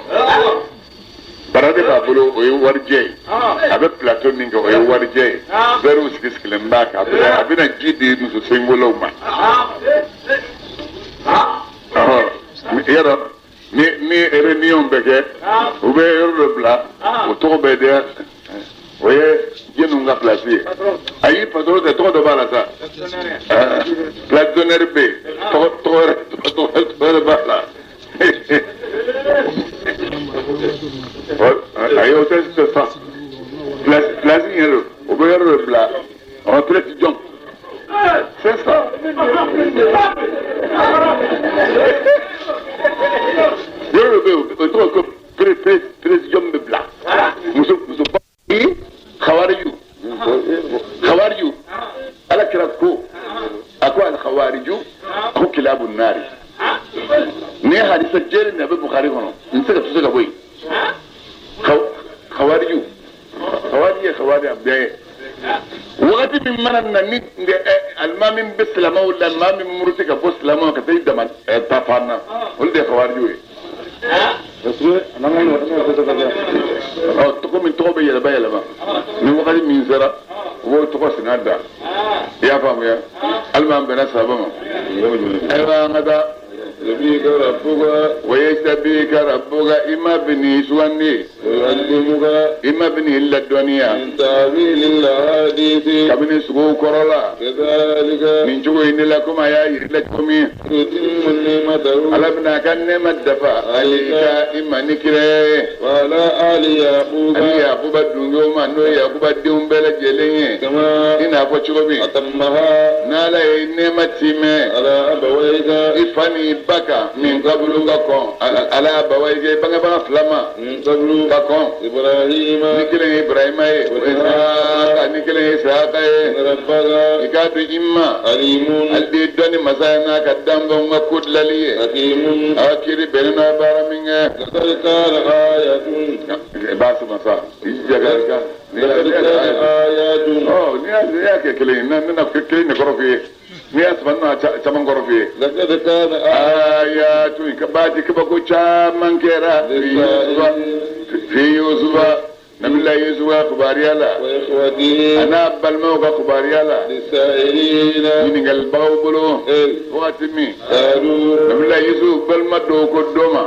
A: bara de b'a bolo o ye warijɛ ye a bɛ plateau min kɛ o ye warijɛ ye wɛriw sigi sigilen b'a kan a bɛna ji di muso senkolaw ma yɔrɔ ni ni réunion bɛ kɛ u bɛ yɔrɔ dɔ bila o tɔgɔ bɛ di o ye jɛnw ka place ye ayi patron tɛ tɔgɔ dɔ b'a la sa place d'honneur bɛ yen tɔgɔ tɔgɔ wɛrɛ tɔgɔ wɛrɛ b'a la ayi o tɛ sa place place in yɛrɛ o bɛ yɔrɔ dɔ bila ɔ président c'est ça yɔrɔ dɔ bɛ yen o tɔgɔ ko président bɛ bila muso muso ba khawariju khawariju ala kira ko a ko al khawariju ko kilabu nari nin ye hadisa jɛlen de a bɛ Bukhari kɔnɔ n tɛ se ka to se ka bɔ yen khawariju khawarij ye khawarij a bɛɛ ye wagati min mana na ni alimami bɛ silamɛw la maa min muruti ka bɔ silamɛw ka taa i dama ta fan na olu de ye khawarijiw ye ɔ komi tɔgɔ bɛ yɛlɛma yɛlɛma ni wagati min sera u b'o tɔgɔ sina da i y'a faamuya hali m'an bɛnna saba ma ayiwa an ka taa wa yajtabika rabbuka i ma bɛn'i sugandi i ma bɛn'i ladɔnniya kabini sugow kɔrɔ la nin cogo in de la komi a y'a yir'i la cogo min ala bɛna a ka nɛɛma dafa alayka i ma ni kira ye ani yakuba dungew ma n'o ye yakuba denw bɛɛ lajɛlen ye i n'a fɔ cogo min n'ala ye nɛɛma timɛ i fa ni i ba kan min qablu ka kɔn ala abawayka i bangebaga fila ma ka kɔn ni kelen ye ibrahima ye ni kelen ye isahaka ye i k'a dɔn i ma ale de ye dɔnni masa ye n'a ka danfɛnw ka ko dilali ye a ka kiri bɛnnen n'a baara min kɛ i b'a sama sa i jija ka i ka n'i y'a kɛ kelen ye ne na kelen de kɔrɔ f'i ye n'i y'a saba n'a caman kɔrɔ f'i ye ayatun ka baji kabako caman kɛra fi yusufa nabila yusufa kubariya la a n'a balimaw ka kubariya la ɲininkalibagaw bolo wagati min nabila yusuf balima dɔw ko dɔ ma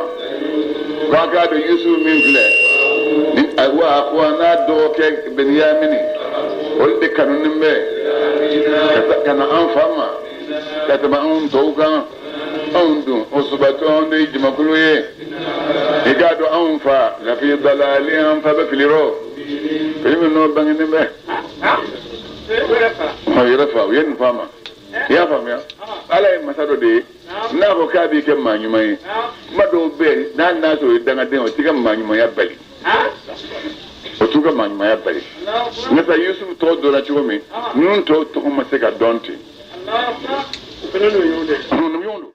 A: k'a k'a dɔn yusuf min filɛ ni wa ko a n'a dɔgɔkɛ beniyamini olu de kanunen bɛ ka na an fa ma ka tɛmɛ anw tɔw kan anw dun usbatun anw de ye jamakulu ye i k'a dɔn anw fa lafi dalali an fa bɛ fili rɔ fili min n'o bangenen bɛ o yɛrɛ fa u ye nin f'a ma i y'a faamuya ala ye masa dɔ de ye n'a ko k'a b'i kɛ maa ɲuman ye kuma dɔw bɛ yen n'a n'a sɔrɔ o ye dangaden o t'i ka maa ɲumanya bali o t'u ka maa ɲumanya bali n'o yusufu tɔgɔ dɔnna cogo min ninnu tɔw tɔgɔ ma se ka dɔn ten.